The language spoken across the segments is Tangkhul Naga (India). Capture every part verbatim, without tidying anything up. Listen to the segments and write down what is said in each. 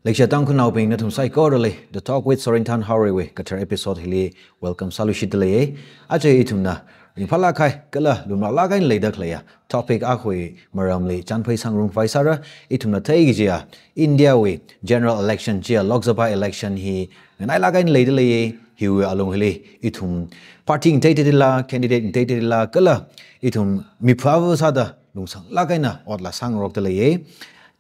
Leishiya Tangkhulnaobing, nathum saikorali The Talk with Sorinthan Haorei wui kathar episode hili welcome sāluishitdalei. Aja ithumna ringphālāk kahai kala lumlāklāk eina leida khaleiya topic akhawui maramli chānphai sāngarum khavai sāra. Ithumna theiki kajiya India wui general election, chiya Lok Sabha election hi nganailāk eina leidalei. Hiwui alung hili ithum party ngateiteila, candidate ngateiteila, kala ithum mi phāva sāda lungsanglāk eina otla sāngarokdalei.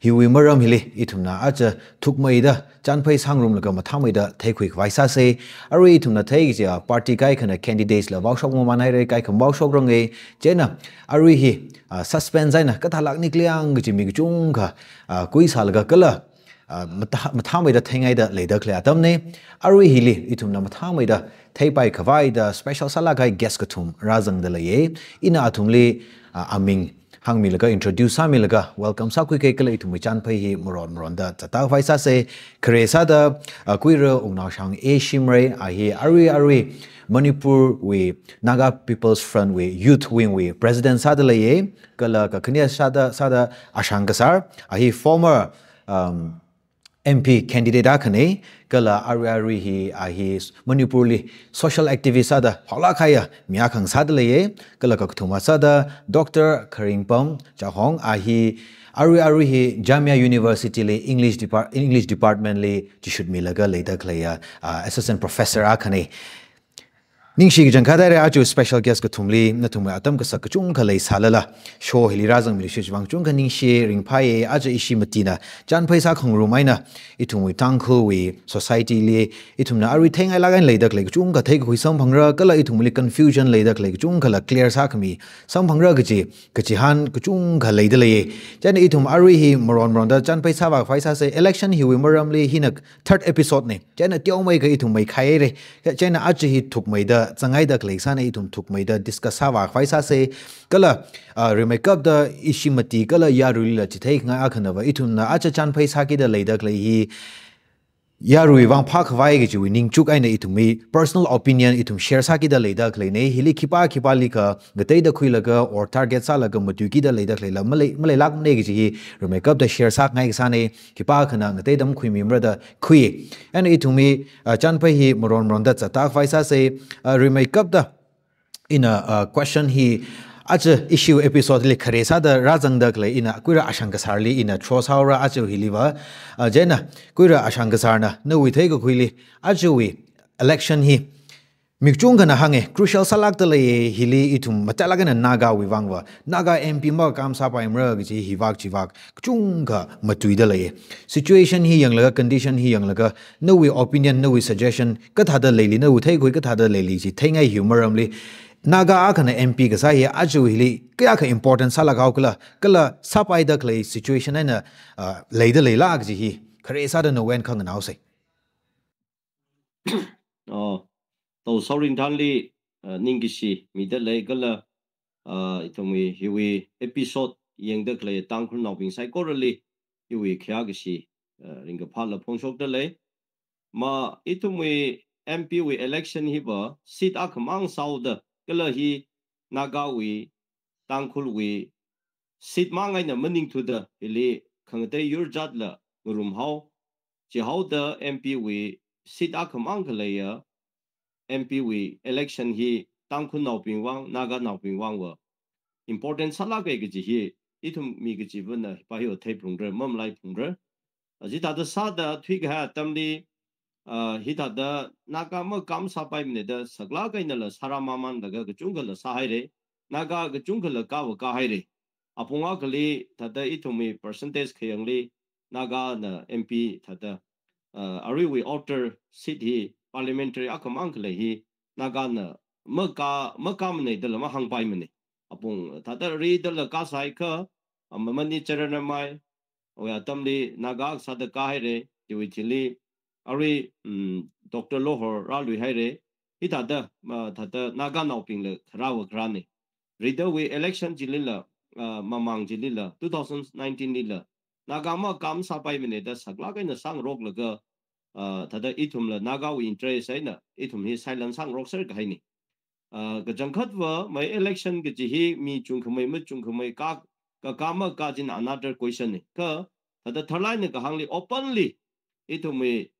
Hiwui maram hili ithumna aja thukmeida chānphai sāngarumlaga mathāmeida theikhui khavai sāsa. Arui ithumna theiki kajiya party kaikhana candidates la vaoshok mamānhaira, kaikha mavaoshokrange. Chieina arui hi, ah, suspense eina kathālāk nikli ang kaji mi kachungkha, ah, kuisālaga kala, ah, mathā-, mathāmeida theingaida leida khalei atamna. Arui hili ithumna mathāmeida theipai khavaida special sālāk kahai guest kathum rāzangdalei. Ina athumli, ah, aming hāngmilaga, introduce sāmilaga welcome sākhuike kala ithumwui chānphai hi maron maronda zatda khavai sāsa. Khare sāda, ah, Kuira Wungnaoshang A Shimray, a hi arui arui Manipur wui Naga People's Front wui Youth Wing wui President sādalei. Kala kakhane sāda, sāda Ashang Kasar, a hi former, um, M P candidate akhana, kala arui arui hi a hi Manipur li social activist sāda phaolāk kahaiya mi akha ngasādalei. Kala kakathuma sāda Doctor Kharingpam Chahong, a hi arui arui hi Jamia University li English Depart-, English Department li chishutmilaga leida khaleiya, ah, Assistant Professor akhana. Ningshi kachangkhat haira, aja special guest kathumli nathumwui atam kasak kachungkha leisālala show hili rāzangmiluishit chiwui vang kachungkha ningshi, ringphāya. Aja ishi matina chānphai sākhangarum eina ithumwui Tangkhulwui society li ithumna arui theingailāk eina leida khalei kachungkha theikakhui samphangra, kala ithumli confusion leida khalei kachungkhala clear sākhami samphangra kaji, kachihān kachungkha leidalei. Chieina ithum arui hi maron maronda chānphai sāvā khavai sāsa. Election hiwui maramli hina third episode na. Chieina teomeikha ithum meikhai haira. Chieina aja hi thukmeida zangngaida khalei sāna, ithum thukmeida discuss sāvā khavai sāsa. Kala, ah, rimeikapta ishi mati kala yaruilila chitheikhangai akhanava ithumna aja chānphai sākida leida khalei hi yaruiwui vang phākhavai kajiwui ningchuk eina ithumwui personal opinion ithum share sākida leida khaleina. Hili khipā khipālikha ngateida khuilaga or target sālaga matuikida leida khaleila malei, maleilākmana kaji hi rimeikapta share sākhangai kasāna. Khipākhana ngateida makhuimimara da khui. Eina ithumwui, ah, chānphai hi maron maronda zatda khavai sāsa. Ah, rimeikapta ina, ah, question hi aja ishiwui episode li khare sāda rāzangda khalei ina Kuira Ashang Kasarli ina throw sāhaora aja hiliva. Ah, chieina Kuira Ashang Kasarna nawui theikakhuili ajawui election hi mi kachungkhana hānga, crucial sālākdalei, hili ithum matailāk eina Nagawui vangva, Naga M P makakam sāpaimara kaji hivak chivak kachungkha matuidalei. Situation hi yanglaga, condition hi yanglaga, nawui opinion, nawui suggestion kathāda leili, nawui theikakhui kathāda leili chi theingai hiwui maramli, Naga akhana M P kasā hi aja hili kayākha important sālāk haokhala, kala sāpaida khalei situation eina, ah, leidaleila kaji hi khare sāda nawui eina khanganaosa. Oh, Tao Sorinthanli, ah, ningkashi midalei kala, ah, ithumwui hiwui episode yangda khalei Tangkhulnaobing saikorali iwui khayākashi, ah, ringkaphāla phongshokdalei. Ma ithumwui M P wui election hiva seat akhamang sāhaoda kala hi Nagawui, Tangkhulwui seat mang eina maningthuda hili khangatei yur jatla ngarumhao. Chihaoda M P wui seat akhamang khaleiya M P wui election hi Tangkhulnaobing vang, Naganaobing vangva important sālāka kaji hi ithum mi kachivana hipa hiva theiphungra, mamalaiphalungra. Chithāda sāda thuikahai atamli, ah, hithāda Naga makakam sāpaimana da saklāk einala sārāmamānlaga kachungkhala sāhaira. Naga kachungkhala kava kāhaira. Apong akhali thāda ithumwui percentage khayangli Nagana M P thāda, ah, aruiwui outer seat hi parliamentary akhamang khalei hi Nagana makā, makāmana dala mahāngpaimana. Apong thāda ridala kāsāhaiakha, ah, Mamani Charan Ramai, awui atamli Naga akha sāda kāhaira, chiwui thili arui, mm, Doctor Lohor rāluihaira, hithāda, ah, thāda Naganaobingla kharāva kharāna. Ridawui election chilila, ah, mamang chilila, two thousand nineteen lila, Naga makakam sāpaimana da saklāk eina sāngaroklaga, ah, thāda ithumla Nagawui interest eina ithum hi silent sāngarokser kahaina. Ah, kachangkhatva mai election kaji hi mi chungkhamei machungkhamei ka, kakā makā china another question na. Kha thāda tharlāk eina kahāngli openly ithumwui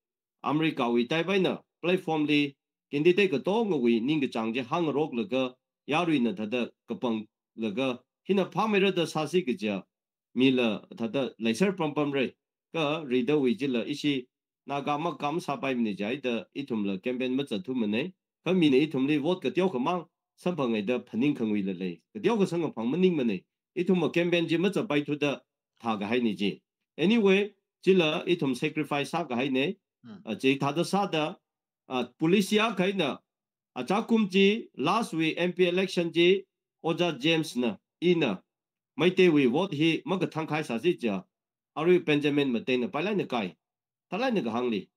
America wui type eina platform li candidate katongawui ningkachāng chi hāngroklaga yaruina thāda kapanglaga hina phāmeira da sāsi kaja mila thāda leisār pampamra. Kha ridawui chila ishi Naga makam sāpaimana jihaida ithumla campaign mazatthumanei. Kha mina ithumli vote kateokhamang samphangngaida phaningkhangwuila lei. Kateokha samkaphang maningmanei. Ithumva campaign chi mazatpaithuda thākahaina chi. Anyway, chila ithum sacrifice sākahaina. Hmm. Ah, chithāda sāda, ah, policy akha eina, achakum chi last wui M P election chi Ojā James na, ina, Meiteiwui vote hi makathangkahai sāsi jiakha, arui Benjamin Matei na pailaina kai. Thalaina kahāngli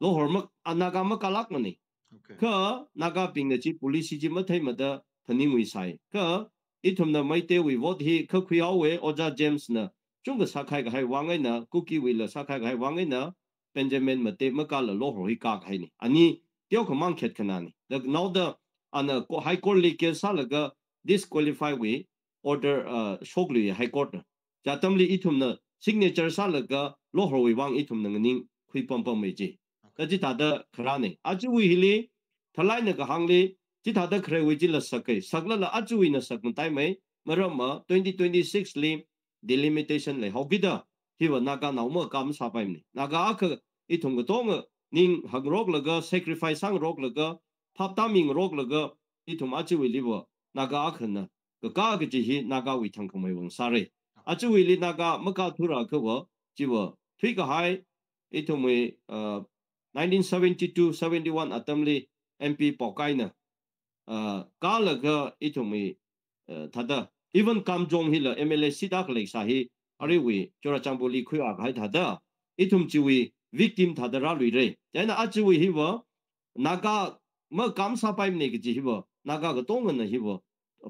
Lohor mak, a Naga makālākmanei. Okay. Kha Nagabingna chi policy chi matheimada phaningwui sai. Kha ithumna Meiteiwui vote hi kha khuihaowa, Ojā James na chungkha sākhaikahai vang eina, Kukiwuila sākhaikahai vang eina, Benjamin Matei makāla Lohor hi kākahaina. Ani teokhamang khet khananei. Da naoda ana ko-, High Court li case sālaga disqualify wui order, uh, shoklui High Court na. Chi atamli ithumna signature sālaga Lohorwui vang ithumna nganingkhui pampamma chi. Okay. Kha chithāda kharānei. Ajawui hili, thalaina kahāngli, chithāda khareiwui chila sakai. Saklala ajawuina sakmataimei. Maramva twenty twenty-six li delimitation leihaokida, hiva Naganao makam sāpaimanei. Naga akha ithum katonga ning hāngroklaga, sacrifice sāngroklaga, phap tāmingroklaga, ithum ajawuiliva Naga akhana kakā kaji hi Nagawui thangkhamei vang sāra. Ajawuili Naga makāthura akhava, chiva thuikahai, ithumwui, uh, nineteen seventy-two seventy-one atamli M P Paokaina, uh, kālaga ithumwui, uh, thāda, even Kamjong hila M L A seat akha leisā hi, aruiwui Churachandpur li khuiakahai thāda, ithum chiwui victim thāda rāluira. Chieina ajawui hiva, Naga makam sāpaimanei kaji hiva, Naga katongana hiva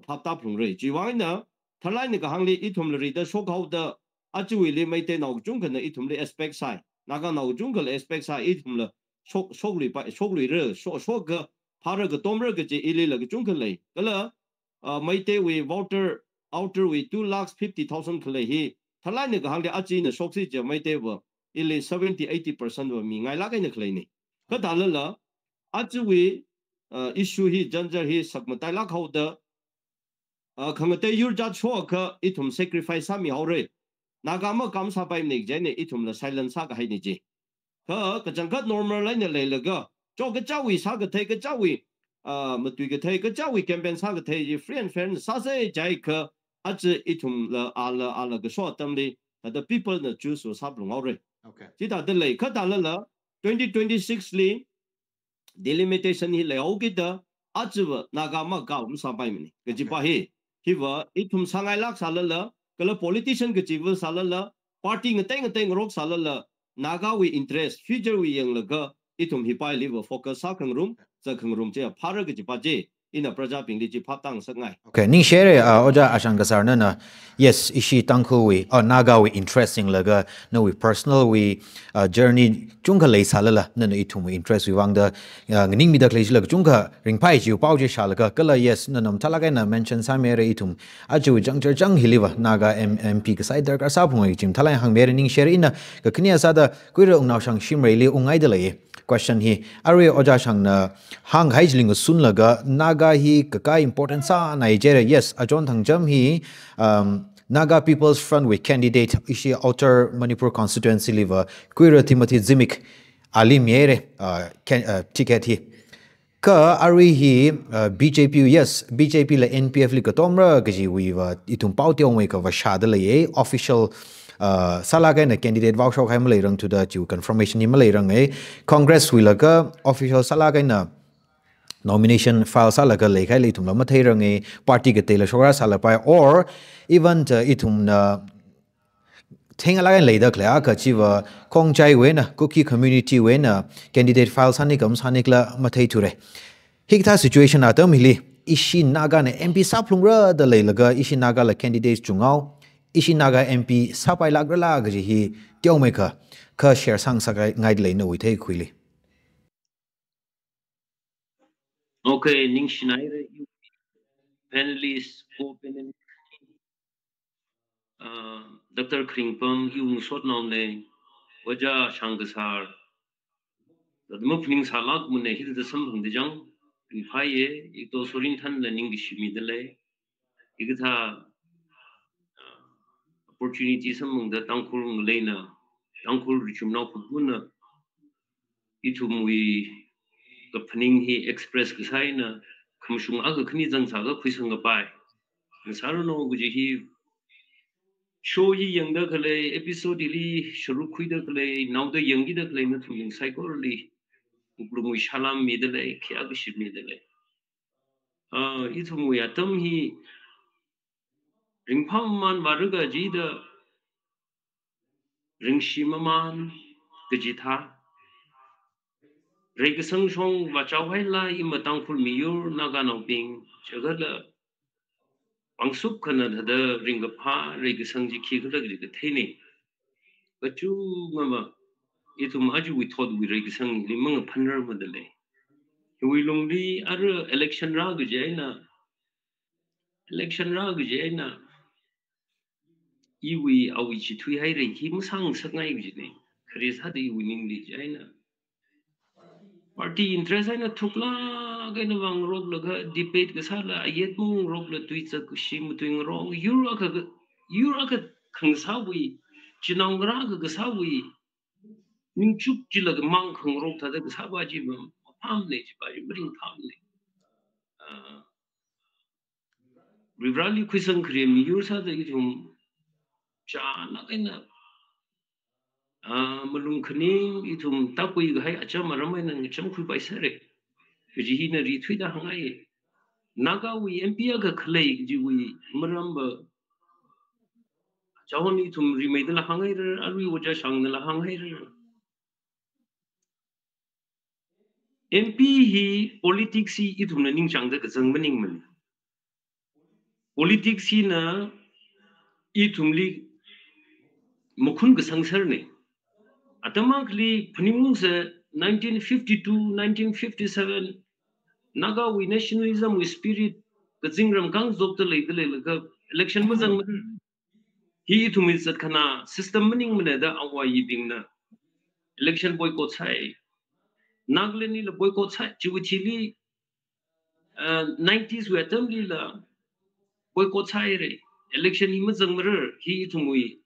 phap tāphalungra. Chiwui vang eina, thalaina kahāngli ithumla rida shokhaoda, ajawuili Meiteinao kachungkhana ithumli expect sāi. Naganao kachungkhala expect sāi, ithumla shok, shokluipai, shokluira, shok, shokakha phāra katomra kaji ilila kachungkha lei. Kala, uh, Meiteiwui voter, outer wui two lakhs fifty thousand khalei hi, thalaina kahāngli aja ina shoksi jiakha Meiteiva, ili seventy, eighty percent va mingailāk eina khaleinei. Kha thālala, ajawui, uh, issue hi, janjar hi sakmatailāk haoda, uh, khangatei yur jat shoakha ithum sacrifice sāmihaora. Naga makam sāpaimanei kaji eina ithumla silence sākahaina chi. Kha kachangkhat normal eina leilaga, cho kachāwui sākathei, kachāwui, ah, matui kathei, kachāwui campaign sākathei chi free and fair na sāsa jiakha, aja ithumla ala, ala kasho atamli, thāda people na choose va sāphalunghaora. Okay. Chithāda lei, kha thālala, twenty twenty-six li delimitation hi leihaokida, ajava Naga makam sāpaimanei. Kajipa hi, hiva ithum sāngailāk sālala, kala politician kachiva sālala, party ngatei ngatei ngarok sālala, Nagawui interest, future wui yanglaga, ithum hipailiva focus sākhangarum, zatkhangarum chi phāra kajipa chi, ina prajabingli chi phap tāngasakngai. Okay, ningshire, uh, Ojā Ashang Kasar nana, yes, ishi Tangkhulwui, uh, Nagawui interest yanglaga, nawui personal wui, uh, journey chungkha leisālala, nana ithumwui interest wui vangda, uh, nganingmida khalei chila kachungkha ringphai chiwui pao chi shālaga, kala yes, nana mathālāk eina mention sāmira ithum, ajawui janjar chang hiliva, Naga M-, M P kasai darkar sāphalungra kaji mathālāk eina hāngmira, ningshire. Ina, kakhane sāda, Kuira Wungnaoshang Shimreili ungngaida lei. Question hi, arui Ojā Shangna hānghai chili ngasunlaga, Naga hi kakā important sānai jira. Yes, achon thangcham hi, um, Naga People's Front wui candidate, ishi Outer Manipur constituency liva, Kuira Timothy Zimik, ali mihaira, uh, can, uh, ticket hi. Kha arui hi, uh, B J P, yes, B J P la N P F li katomra kajiwuiva, ithum pao teomeikha va shāda leiya, official, uh, sālāk eina candidate vaoshokhai maleirangthuda chiwui confirmation hi maleiranga. Congress wuilaga official sālāk eina nomination file sālaga leikhaila ithumla matheiranga, party kateila shokra sālapai, or even, uh, ithumna thengalāk eina leida khalei akha chiva Khongjaiwui eina, Kuki community wui eina candidate file sāni kam sānikhala matheithura. Hikathā situation atam hili, ishi Nagana M P sāphalungra da leilaga, ishi Nagala candidate chunghao, ishi Naga M P sāpailākrala kaji hi teomeikha, kha share sāngasakngaida lei nawui theikhuili. Okay, ningshinaira, panelist, co-panelist. Uh, Doctor Kharingpang, iwui ngasotnaona, Ojā Shangkasar, Thāda maphaningsālākmana hithāda samphangda chang, ringphāya, ito Sorinthanla ningkashi midalei. Hikathā, ah, opportunity samphangda Tangkhul ngaleina, Tangkhul richumnao phapuna, ithumwui kaphaning hi express kasā eina, khamashung akha khani zangsākha khuisangkapai. Ngasāranu kaji hi show hi yangda khalei, episode hili sharuk khuida khalei, naoda yangkida khalei nathum saikorali wuklungwui salam midalei, khayākashi midalei. Ah, ithumwui atam hi ringphāmamān vāra kajida, ringshimamān kajithā. Reikasang shong vāchaohaila ima Tangkhul miyur Naganaobing, chikatla pāngshap khana thāda ringkaphā reikasang chi khikhala kaji katheina. Kachungkhama ithum ajawui thotwui reikasangli mangaphanrarmadalei. Hiwui lungli ara election rā kaji eina, election rā kaji eina, iwui awui chi thuihaira hi masāngasakngai kajina. Khare sāda iwui ningli chieina party interest eina thuklāk eina vāngaroklaga debate kasāla, ayet mangarokla, tuizak kashi matuingarok, yur akha, yur akha khangasāwui, chinaongarā akha kasāwui ningchuk chilaga mang khangarok thāda kasāpa chi mapamlei, chipa chi maringpamlei. Ah, Varivarāli khuisang khare miyur sāda ithum chānlāk eina, ah, malung khaning ithum tākhuikahai acham aram eina ngachamkhuipaisāra. Kaji hina rithuida hāngngai. Nagawui M P akha khalei kajiwui maramva, chahon ithum rimeidala hānghaira, arui Ojā Shangnala hānghaira. M P hi politics hi ithumna ningchāngda kazang maningmana. Politics hina ithumli makhun kasang sārna. Atam akhali phaningungsa nineteen fifty-two, nineteen fifty-seven, Nagawui nationalism wui spirit kazingram kangzopda leida leilaga election mazangmana. Hi ithumwui zatkhana system maningmana da awayibingna election boycott sāi. Nagalandlila boycott sāi, chiwui thili, uh, nineties wui atamlila boycott sāhaira. Election hi mazangmara, hi ithumwui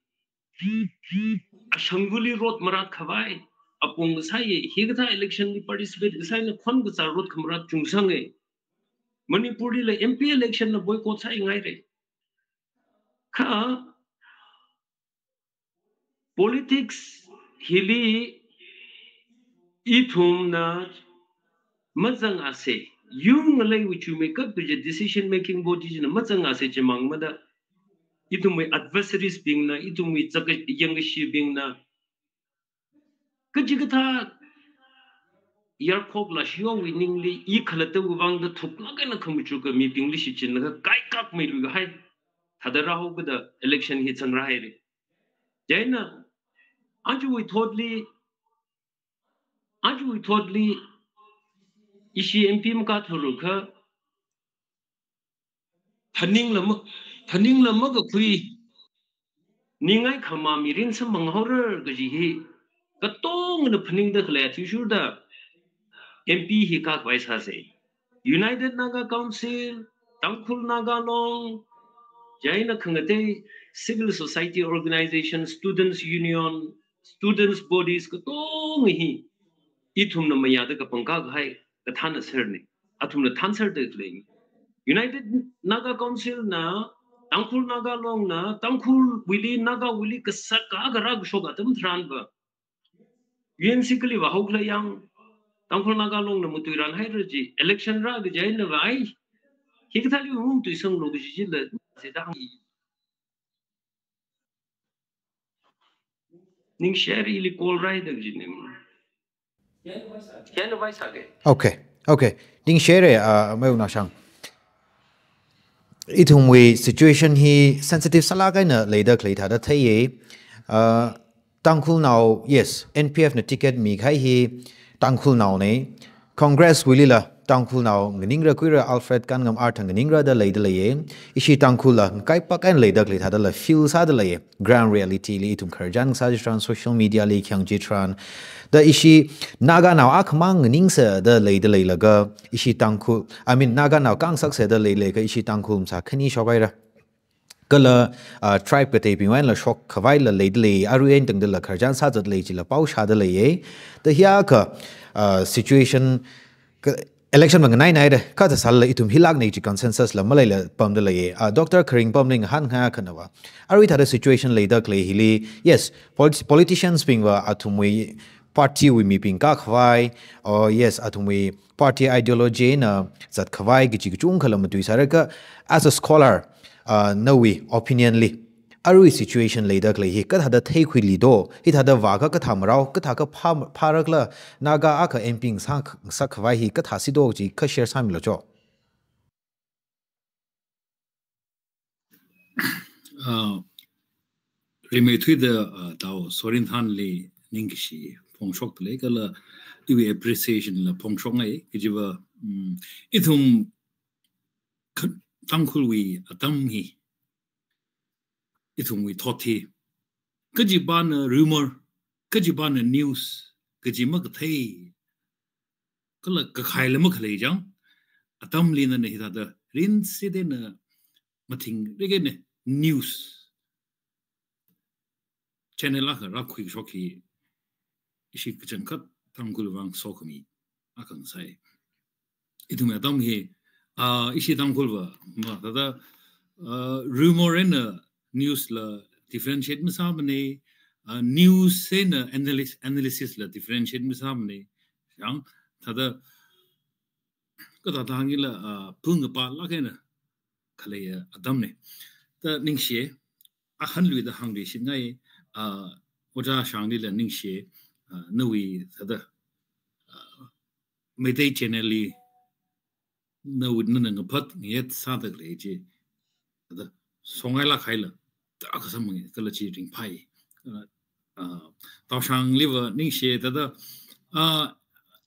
ashangvali rot marat khavai apong kasāya, hikathā election li participate kasā eina khon kazā rot khamarat chungsanga. Manipurlila M P election na boycott sāngaira. Kha politics hili ithumna mazangasa, yur ngaleiwui chuimeikap kaji decision making body china mazangasa chimang mada, ithumwui adversaries bingna, ithumwui chaka yangkashibingna, kachikathā yarkhokla shiyongwui ningli i khalattawui vangda thuklāk eina khamachuk mibingli shichinlaga kaikak meiluikahai thāda rāhaokida election hi zangrāhaira. Chieina, ajawui thotli, ajawui thotli, ishi M P makathurakha, phaningla ma, phaningla makakhui, ningai khama mirin samphanghaora kaji hi katongna phaningda khalei athishurda M P hi kakhavai sāsa. United Naga Council, Tangkhul Naga Long, chieina khangatei civil society organization, students union, students bodies katonga hi ithumna mayāda kapangkā kahai kathāna sārna. Athumna thānsārda khalei. United Naga Council na, Tangkhul Naga Long na, Tangkhulwuili, Nagawuili kasak akha rākashok atam tharanva, U N C kali vāhaokhala yang, Tangkhul Naga Long na matuiranhaira chi, election rā kaji einava ai, hikathāli matuisanglu kaji chila, sāda hāng. Ningshire, ili call rāhaida kajina. Okay, okay. Ningshire, uh, Mayung Nashang. Ithumwui situation hi sensitive sālāk eina leida khalei thāda theiya. Uh, Tangkhulnao, yes, N P F na ticket mikahai hi Tangkhulnaona. Congress wuilila Tangkhulnao nganingra khuira Alfred Kanngam arthang nganingra da leida leiya. Ishi Tangkhulla ngakaipak eina leida khalei thāda la feel sāda leiya. Ground reality li ithum khararchan sā chitharan social media li khayang chitharan. Da ishi Naganao akhamang nganingsa da leida leilaga, ishi Tangkhul, I mean, Naganao kangasak sāda leilaga, ishi Tangkhul masā khani shokhaira. Kala, ah, tribe kateibing wui einala shok khavaila leida lei, arui eina tangdala khararchan sāzat lei chila pao shāda leiya. Da hiyākha, ah, situation ka, election va nganai naira, kha thāsālala ithum hilākna chi consensus la maleila pamda leiya. Ah, Doctor Kharing pamli ngahān ngahān khanava. Arui thāda situation leida khalei hili, yes, polit-, politicians bingva athumwui party wui mibing kā khavai, oh yes, athumwui party ideology na zat khavai kachi kachungkhala matui sāra kha, as a scholar, ah, nawui opinion li, arui situation leida khalei hi kathāda theikhuili do, hithāda vākha kathā marao, kathākha phā, phārakhala, Naga akha M P ngasā, ngasā khavai hi kathāsi do chi kha share sāmilu cho. Ah, rimeithuida, ah, Tao Sorinthanli ningkashi phongshokda lei kala iwui appreciation la phongshokngai, kajiva, mm, ithum kha-, Tangkhulwui atam hi, ithumwui thot hi, kachipana rumor, kachipana news, kachi makathei, kala kakhaila makhalei chang, atamli nana hithāda rinshit eina mathingrik eina news channel akha rākhuishok hi, ishi kachangkhat Tangkhul vang sokhami akha ngasai. Ithumwui atam hi, ah, ishi Tangkhulva, ma, thāda, ah, rumor eina news la differentiate masāmana, ah, news eina analysis, analysis la differentiate masāmana. Yang, thāda, kathāda hāngila, ah, phungkapā lāk eina khalei, ah, atamna. Da ningshi, ahanluida hāngluishitngai, ah, Ojā Shanglila ningshi, ah, nawui thāda, ah, Meitei channel li nawui nana ngaphat ngayet sāda khalei chi, thāda songailāk haila, thāda kasāmang kala chi ringphai. Ah, ah, Tao Shangliva ningshi thāda, ah,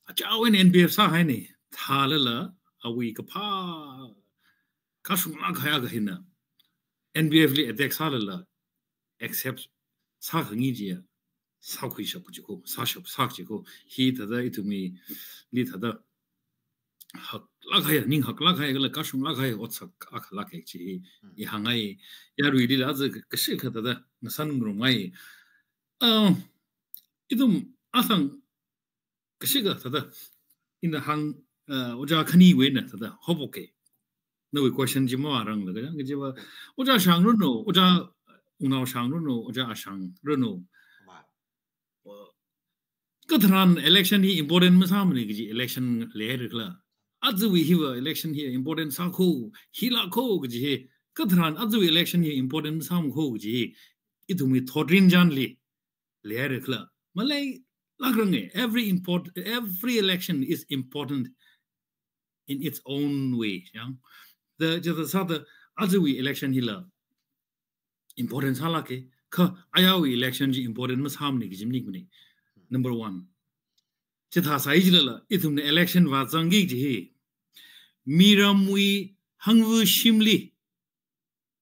achāwui eina N B F sāhaina, thālala, awui kaphā, kashunglāk kahai akha hina, N B F li attack sālala, accept sākhangai chiya, sākhuishap kaji ko, sāshap sā kaji ko, hi thāda ithumli thāda haklāk kahai, ning haklāk kahai, kala kashunglāk kahai otsak akha lāk kahai chi hi, Mm. i hāngngai, yaruilila aja ka-, kashikha thāda ngasan ngarumngai. Ah, ithum athang kashikha thāda, ina hāng, ah, Ojā khaniwui eina thāda, hopoke. Nawui question chi mavāranglaga, kajiva, Ojā Shang ranu, Ojā Wungnao Shang ranu, Ojā Ashang ranu. Wa. Wa. Katharan election hi important masāmana kaji election leirakhala. Ajawui hiva election hi important sākho, hilākho kaji hi. Katharan ajawui election hi important masāmakho kaji hi. Ithumwui thot rinchanli leirakhala. Maleilākranga, every import-, every election is important in its own way, yang. Da, chithāda sāda, ajawui election hila important sālāka, kha ayāwui election chi important masāmana kaji maningmana. Number one. Chithā sāi jilala, ithumna election vāzangki kaji hi, miramwui hangvashimli,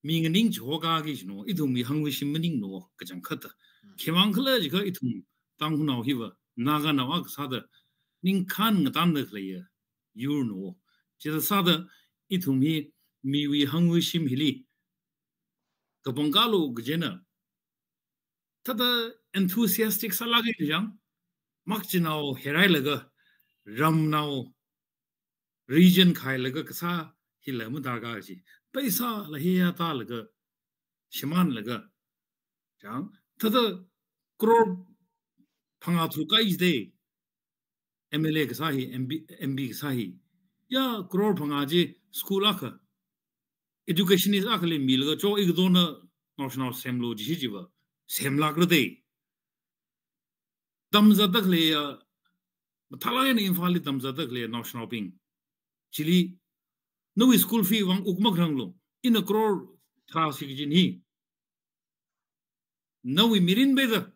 mi nganing chihokaki jino, ithumwui hangvashim maningno, kachangkhatta. Mm. Khimang khala jiakha ithum Tangkhulnao hiva, Naganao akha sāda, ningkhān ngatanda khaleiya yurno. Chithā sāda, ithum hi miwui hangvashim hili kapangkālu kajina, thāda enthusiastic sālāka yang, makchinao herailaga, ramnao region khailaga kasā hila madarkar chi. Paisa la heya tālaga, shimānlaga. Chang, thāda crore phangā thukai jide, M L A kasā hi, M P, M P kasā hi. Ya, crore phangā chi school akha, educationist akhali milaga, cho ikdona naoshinao semlu jishi chiva, semlākra de. Tamzatda khaleiya, mathālāk eina Imphalli tamzatda khaleiya naoshinaobing chili, nawui school fee vang wuk makharanglu, ina crore tharā shikajin hi. Nawui mirin beda,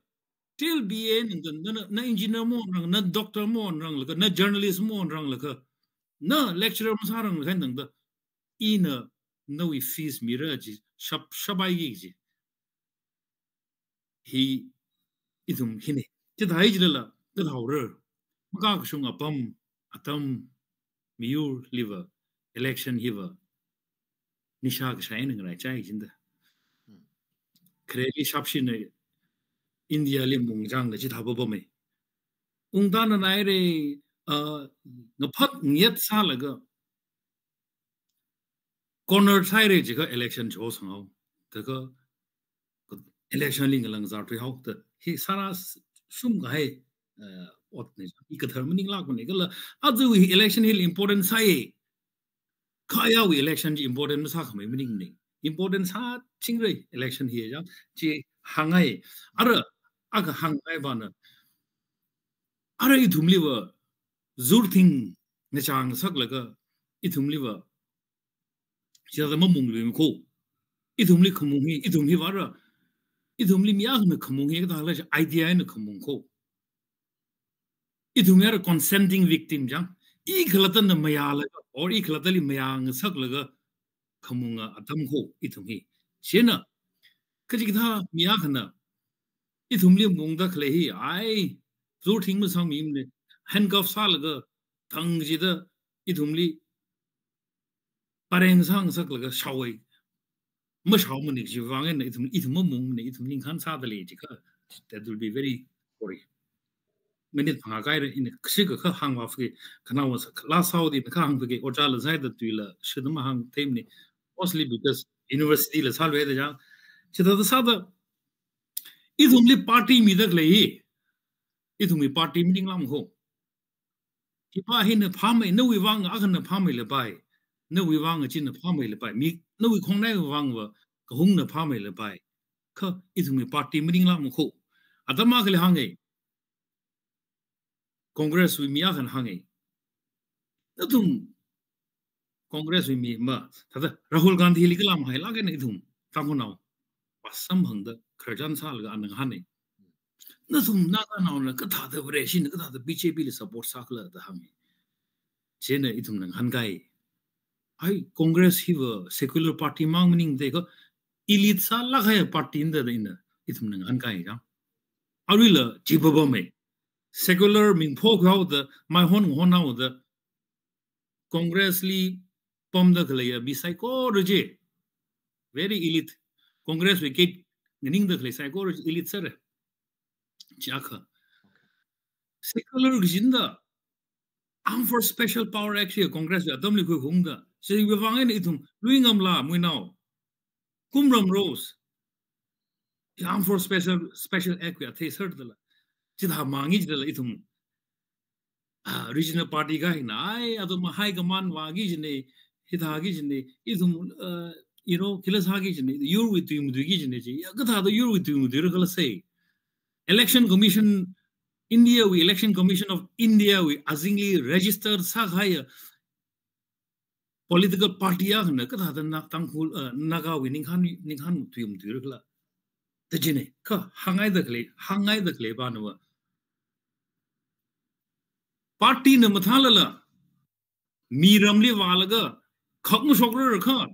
till B A na, na, na, na engineer maonrang, na doctor maonranglaga, na journalist maonranglaga, na lecturer masārang khan tangda, ina nawui fees mira ji, shap, shapaiki ji. Hi ithum hina. Chithāi jilala, kathāora. Makakashung apam, atam, miyurliva, election hiva, nisha kashai eina ngaraichai jinda. Khareli shapshina India li mungchang da chithā papamei. Ungtana naire, uh, ngaphat ngyat sālaga, corner sāhaira jiakha election cho sanghao. Taka election li ngalang zar tuihao. Ta hi sāra s-, sum kahai, uh, ot ne. I kathar maninglākmana kala. Aja hi election hi important sāi. Kha ayāwui election ji important masākhamei maningne. Important sāchingra election hi jang. Chi hāngngai. Ara, akha hāngngai vana. Ara ithumliva, zurthing ngachang saklaga, ithumliva, chithāda mamungluimiko. Ithumli khamung hi, ithum hi vāra. Ithumli mi akhana khamung hi, kathāla idea eina khamungko. Ithum hi ara consenting victim jang. I khalattana mayālaga, or i khalattali mayā ngasaklaga, khamunga atamko, ithum hi. Chieina, kachikathā mi akhana, ithumli mungda khalei hi, ai, zurthing masangmimana, handcuff sālaga, thang jida, ithumli, pareng sāngasaklaga shaowai. Mashaomana jiwui vang eina ithum, ithum mamungmana, ithum ningkhan sāda lei jiakha. That will be very sorry. Minute phangā kahaira ina kashika kha hāngvāfake, khanaowa sā, last saodi na kha hāngfake, ojāla sāhaida tuila, shida mahāngtheimana. Mostly because university la sāluida jang. Chithāda sāda, ithumli party mida khalei hi. Ithumwui party maninglamko. Hipa hina phāmei, nawui vang akhana phāmeilapai. Nawui vang china phāmeilapai. Mi, nawui khongnaiwui vangva kahungna phāmeilapai. Kha ithumwui party maninglamko. Atam akhali hānge. Congress wui mi akhana hānge. Nathum Congress wui mi ma, thāda Rahul Gandhi li kalam hailāk eina ithum, Tangkhulnao, vāsamphangda khararchan sālaga ana ngahāne. Nathum Naganaona kathāda Vareshina kathāda B J P li support sākhala da hānge. Chieina ithumna ngahānkai. Ai, Congress hiva secular party mang maningde kha elite sālāk kahai party na da ina ithumna ngahānkai jang. Aruila chi papamei. Secular ming phokhaoda, maihon honhaoda, Congress li pamda khaleiya mi saikora chi. Very elite. Congress wui gate nganingda khalei saikora chi elite sāra. Chi akha. Secular kajina da Armed Force Special Power Act hi Congress wui atamli khuiungda. Chiwui vang eina ithum luingamla muinao. Kumram rose. Armed Force Special, Special Act wui athei sārdala. Chithā mangi jidala ithum. Ah, regional party kahai hina, ai, athum high command vāki jine, hithāki jine, ithum, uh, you know, khila sāki jine, yurwui tui matuiki jine chi, ya kathāda yurwui tui matuira khala sai. Election Commission, India wui Election Commission of India wui azingli register sākahaiya political party akhana kathāda na Tangkhul, uh, Nagawui ningkhan, ningkhan tui matuira khala. Da jine, kha hāngngaida khalei, hāngngaida khalei vana va. Party na mathālala, miramli vālaga, khak mashokrar kha.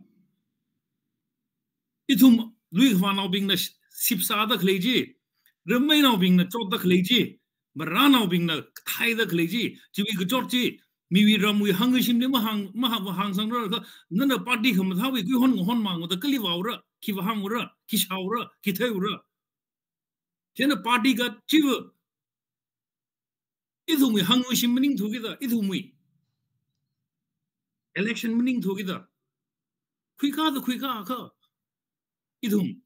Ithum lui khavānaobingna sh-, sipsāda khalei chi, rameinaobingna chotda khalei chi, maranaobingna thaida khalei chi, chiwui kachot chi, miwui ramwui hāngkashimli mahāng, mahāng, mahāngsangra kha, nana party khamathāwui kuihon ngahon mangda kali vāura, khi vāhāngra, khi shaora, khi theiura. Chieina party ka chiva, ithumwui hāngkashim maningthu kida, ithumwui election maningthu kida. Khuikha da khuikha kha. Ithum,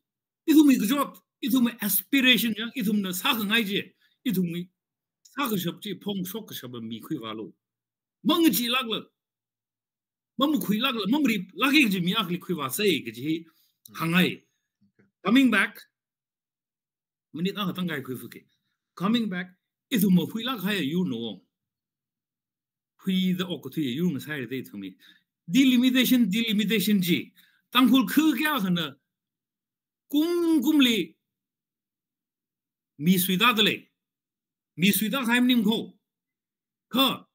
ithumwui kachot, ithumwui aspiration jang, ithumna sākhangai chi, ithumwui sākashap chi, phongshok kashapa mi khuivālu. Mangachilākla, mamakhuilākla, mamariplāki kaji mi akhali khuivāsei kaji hi hāngngai. Coming back, minute akha tangkhai khuifake. Coming back, ithum mahuilāk kahaiya yurna. Huida okkathuiya yur ngasāhaira da ithumwui. Delimitation, delimitation chi. Tangkhul kha kayākhana kum kumli mi suitāda lei. Mi suitākahai maningko. Kha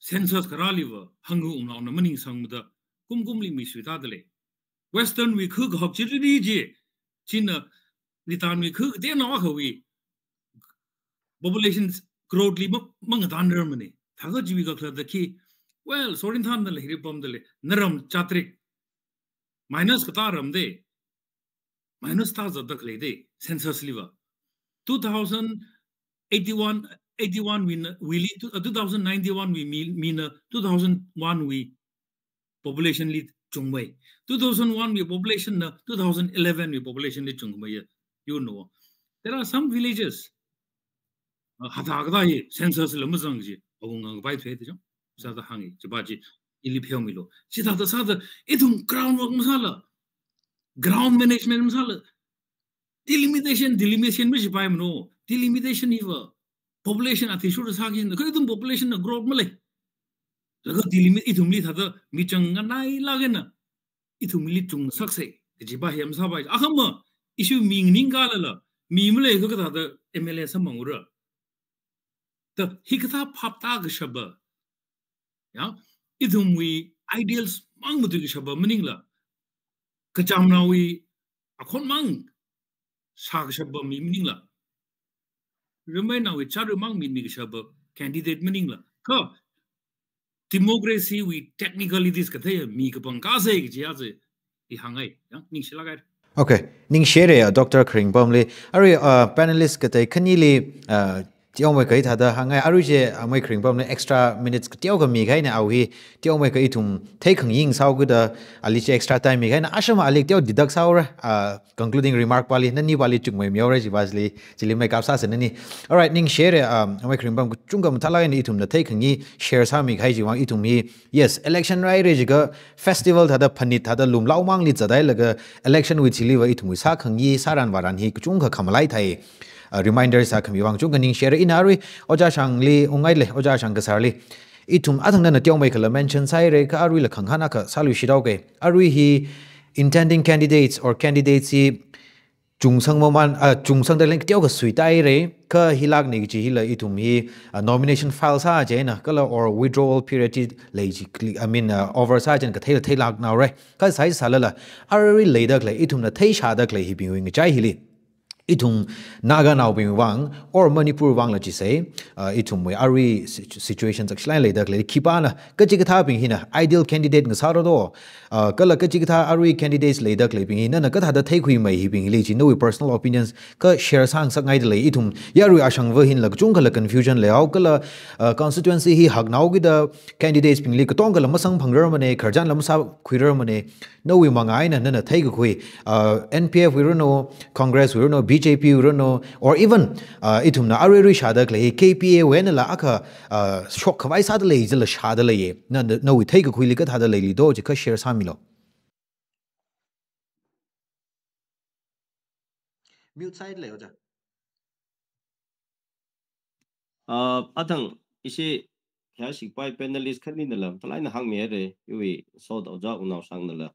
census kharāliva hāngwui wungnaona maningsangmada kumkumli mi suitāda lei. Western wui khu kahak chiriri chi, china Britain wui khu kateonao akhawui population growth li ma, mangatānrarmane. Thākha chiwui kakhalatda khi, well, sorin thanna lei, hiri pamda lei, naram chatrik minus katā ramde, minus tāzatda khalei de, census liva. Two thousand eighty-one, eighty-one wui na, wuili, two, uh, two thousand ninety-one wui mi, mina two thousand one wui population li chungmei. Two thousand one wui population na two thousand eleven wui population li chungmei ya. You know, there are some villages, uh, hathā kathā hi census la mazang chi, awunga kapai thwe de chang. Sāda hāngi, chipa chi, ili pheomilo. Chithāda sāda, ithum groundwork masāla, ground management masāla, delimitation, delimitation machipaimano, delimitation hiva population athishurda sāki, kha ithum population na growth malei. Laga delimit ithumli thāda michang nganai lagena, ithumli chungsakse, kajipa hi masāpai. Akhama, issue mi nganingkalala, mi maleiakha kathāda M L A samphangura. Ta, hikathā phaptā kashapa, ya, ithumwui ideals mang matuikashapa maningla, kachamnaowui akhon mang shākashapa mi maningla, rimeinaowui chara mang mitmikashapa candidate maningla, kha democracy wui technicalities kathei mi kapangkāse kaji aja i hāngai, ya, ningshilākai. Okay, ningshire, uh, Doctor Kharingpamli. Arui, uh, panelist katei khanili, uh, teomeikha hithāda hāngai, arui chi, uh, Amei Kharingpamli extra minutes kateokha mikahaina, awui hi teomeikha ithum theikhangayi sāhaoda, ali chi extra time mikahaina, ashama ali teo deduct sāhaora, uh, concluding remark pali, nanipali chungmeimihaora, chipali, chili makeup sāsa nani. Alright, ningshire, um, Amei Kharingpam, kachungkha mathālāk eina ithumna theikhangayi share sāmikahai chiwui vang ithum hi, yes, election rāhaira jiakha festival thāda phanit thāda lumlao mangli zathailaga election wui thiliva ithumwui sākhangayi sāran vāran hi kachungkha khamalai thai, uh, reminder sākhami vang kachungkha ningshire. Ina arui Ojā Shangli ungngaile, Ojā Shangkasarli. Ithum athang nana teomeikhala mention sāhaira, kha aruila khangahān akha sāluishit haoke. Arui hi intending candidates or candidates hi chungsang maman, ah, chungsangda leng teokha suitāhaira, kha hilākna kaji hila ithum hi, ah, nomination file sā chieina, kala or withdrawal period chi lei chi, I mean, ah, over sā chieina katheila theilāknaora. Kha sāsālala, arui leida khalei, ithumna theishāda khalei hibingwui ngachai hili, ithum Naganaobing vang, or Manipur vangla chisei, ah, ithumwui arui si-, situation chakshilai leida khalei, khipāna, kachikathābing hina ideal candidate ngasāra do, ah, kala kachikathā arui candidates leida khaleibing hi, nana kathāda theikhuimei hibing hili chi, nawui personal opinions kha share sāngasakngaida lei, ithum yarui ashangva hinla kachungkhala confusion leihao, kala, ah, constituency hi haknaokida candidates bingli katongkhala masamphangrar mane, khararchanla masākhuirar mane, nawui manga eina nana theikakhui, ah, N P F wui ranu, Congress wui ranu, B J P wui ranu, or even, ah, ithumna aruirui shāda khalei hi K P A wui einala akha, ah, shokkhavai sāda lei jila shāda leiya. Na, na, nawui theikakhuili kathāda leili do chi kha share sāmilo. Mute side lei, Ojā. Ah, athang ishi kya shikpai panelist khaninala, talai na hāngmihaira, iwui sot Ojā Wungnao Shangnala.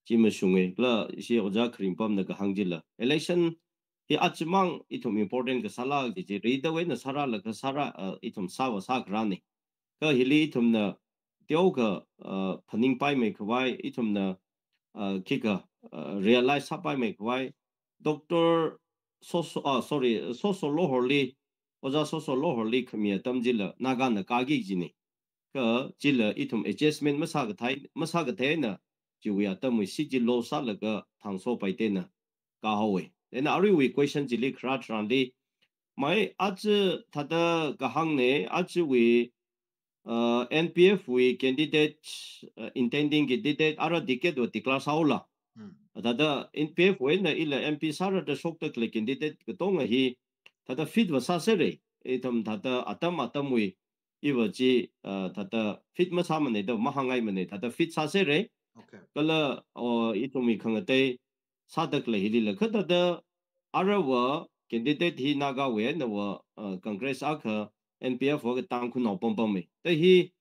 Chi mashunga, kala ishi Ojā Kharingpamna kahāng chila. Election hi achimang ithum important kasāla kaji chi, ridawui eina sāralaga sāra, ah, ithum sāva sākharāna. Kha hili ithumna teokha, ah, phaningpaimeikhavai, ithumna, ah, khikha, ah, realize sāpaimeikhavai, Doctor Soso, ah, sorry, Soso Lohorli, Ojā Soso Lohorli khami atam chila Nagana kāki kajina. Kha chila ithum adjustment masākathei, masākatheina, chiwui atamwui seat chi loss sālaga thangso paitena kāhaowa. Then aruiwui question chili kharā tharanli, mai aja thāda kahāngna, ajawui, uh, N P F wui candidate, uh, intending candidate ara ticket va declare sāhaola. Hmm. Thāda N P F wui eina ila M P sāra da shokda khalei candidate katonga hi thāda fit va sāsera. Ithum thāda atam atamwui iva chi, uh, thāda fit masāmana da mahāngngaimana, thāda fit sāsera. Okay. Kala, uh, ithumwui khangatei sāda khalei hilila, kha thāda aruiva candidate hi Nagawui einava, uh, Congress akha, N P F va akha Tangkhulnao pampamma. Thāda hi,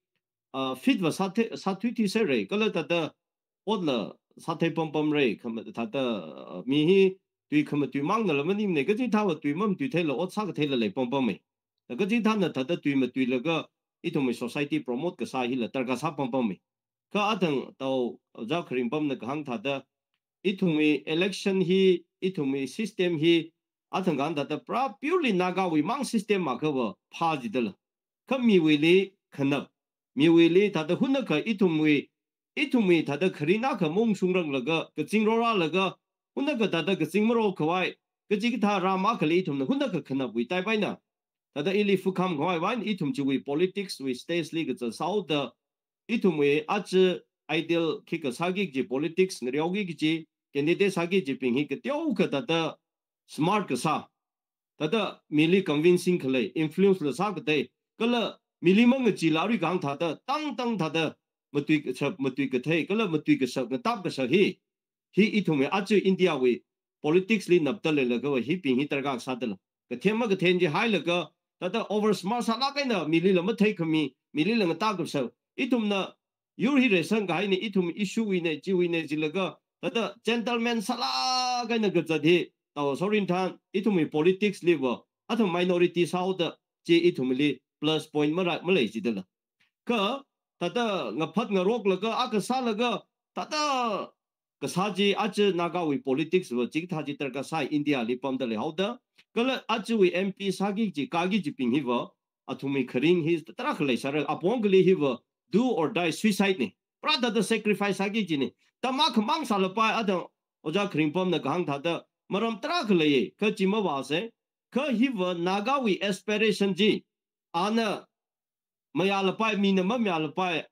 uh, fit va sāthei, sāthuithuisera, kala thāda otla sāthei pampamra, khama-, thāda, uh, mi hi tui khamatuimangnala maningmana, kachithāva tui mamatuitheila ot sākatheila lei pampamma. Thāda kachithāna thāda tui matuilaga ithumwui society promote kasā hila darkar sāpam pamme. Kha athang tao Ojā Kharingbamna kahāng thāda, ithumwui election hi, ithumwui system hi, athang kahāng thāda pura purely Nagawui mang system akhava phā jidala. Kha miwuili khanap, miwuili thāda hunakha ithumwui, ithumwui thāda kharing akha maungshungranglaga, kazing rorālaga, hunakha thāda kazing marokhavai, kachikathā ram akhali ithumna hunakha khanapwui tai paina. Thāda ili fukham khavai vang ithum chiwui politics wui stage li kazat sāhaoda, ithumwui aja ideal khikha sāki kaji, politics ngareoki kaji, candidate sāki kajibing hi kateokha thāda smart kasā, thāda mili convincing khalei, influence la sākatei, kala mili mangachila arui kahāng thāda, tangtang thāda matui kashap, matui kathei, kala matui kashap, ngatap kashap hi, hi ithumwui aja India wui politics li napda leilakha hibing hi darkar sādala. Kathem makathen chi hailaga, thāda over smart sālāk eina milila matheikhami, milila ngatap kashap. Ithumna yur hi reisang kahaine, ithum issue wuine, chiwuine jilaga, thāda gentleman sālāk eina kazat hi, tao sorin than, ithumwui politics liva, athum minority sāhaoda, chi ithumli plus point mara, malei jidala. Kha, thāda ngaphat ngaroklaga, akha sālaga, thāda kasā chi aja Nagawui politics va chikathā chi darkar sāi India li pamda leihaoda. Kala ajawui M P sāki kaji, kāki kajibing hiva, athumwui kharing hi tarākha leisāra, apong akhali hiva do or die, suicide ne. Pura thāda sacrifice sāki kajine. Tam akhamang sālapai, athang Ojā Kharingbamna kahāng thāda maram tarākha leiye, kha chi mavāsa. Kha hiva Nagawui aspiration chi, ana mayālapai, mina mamayālapai,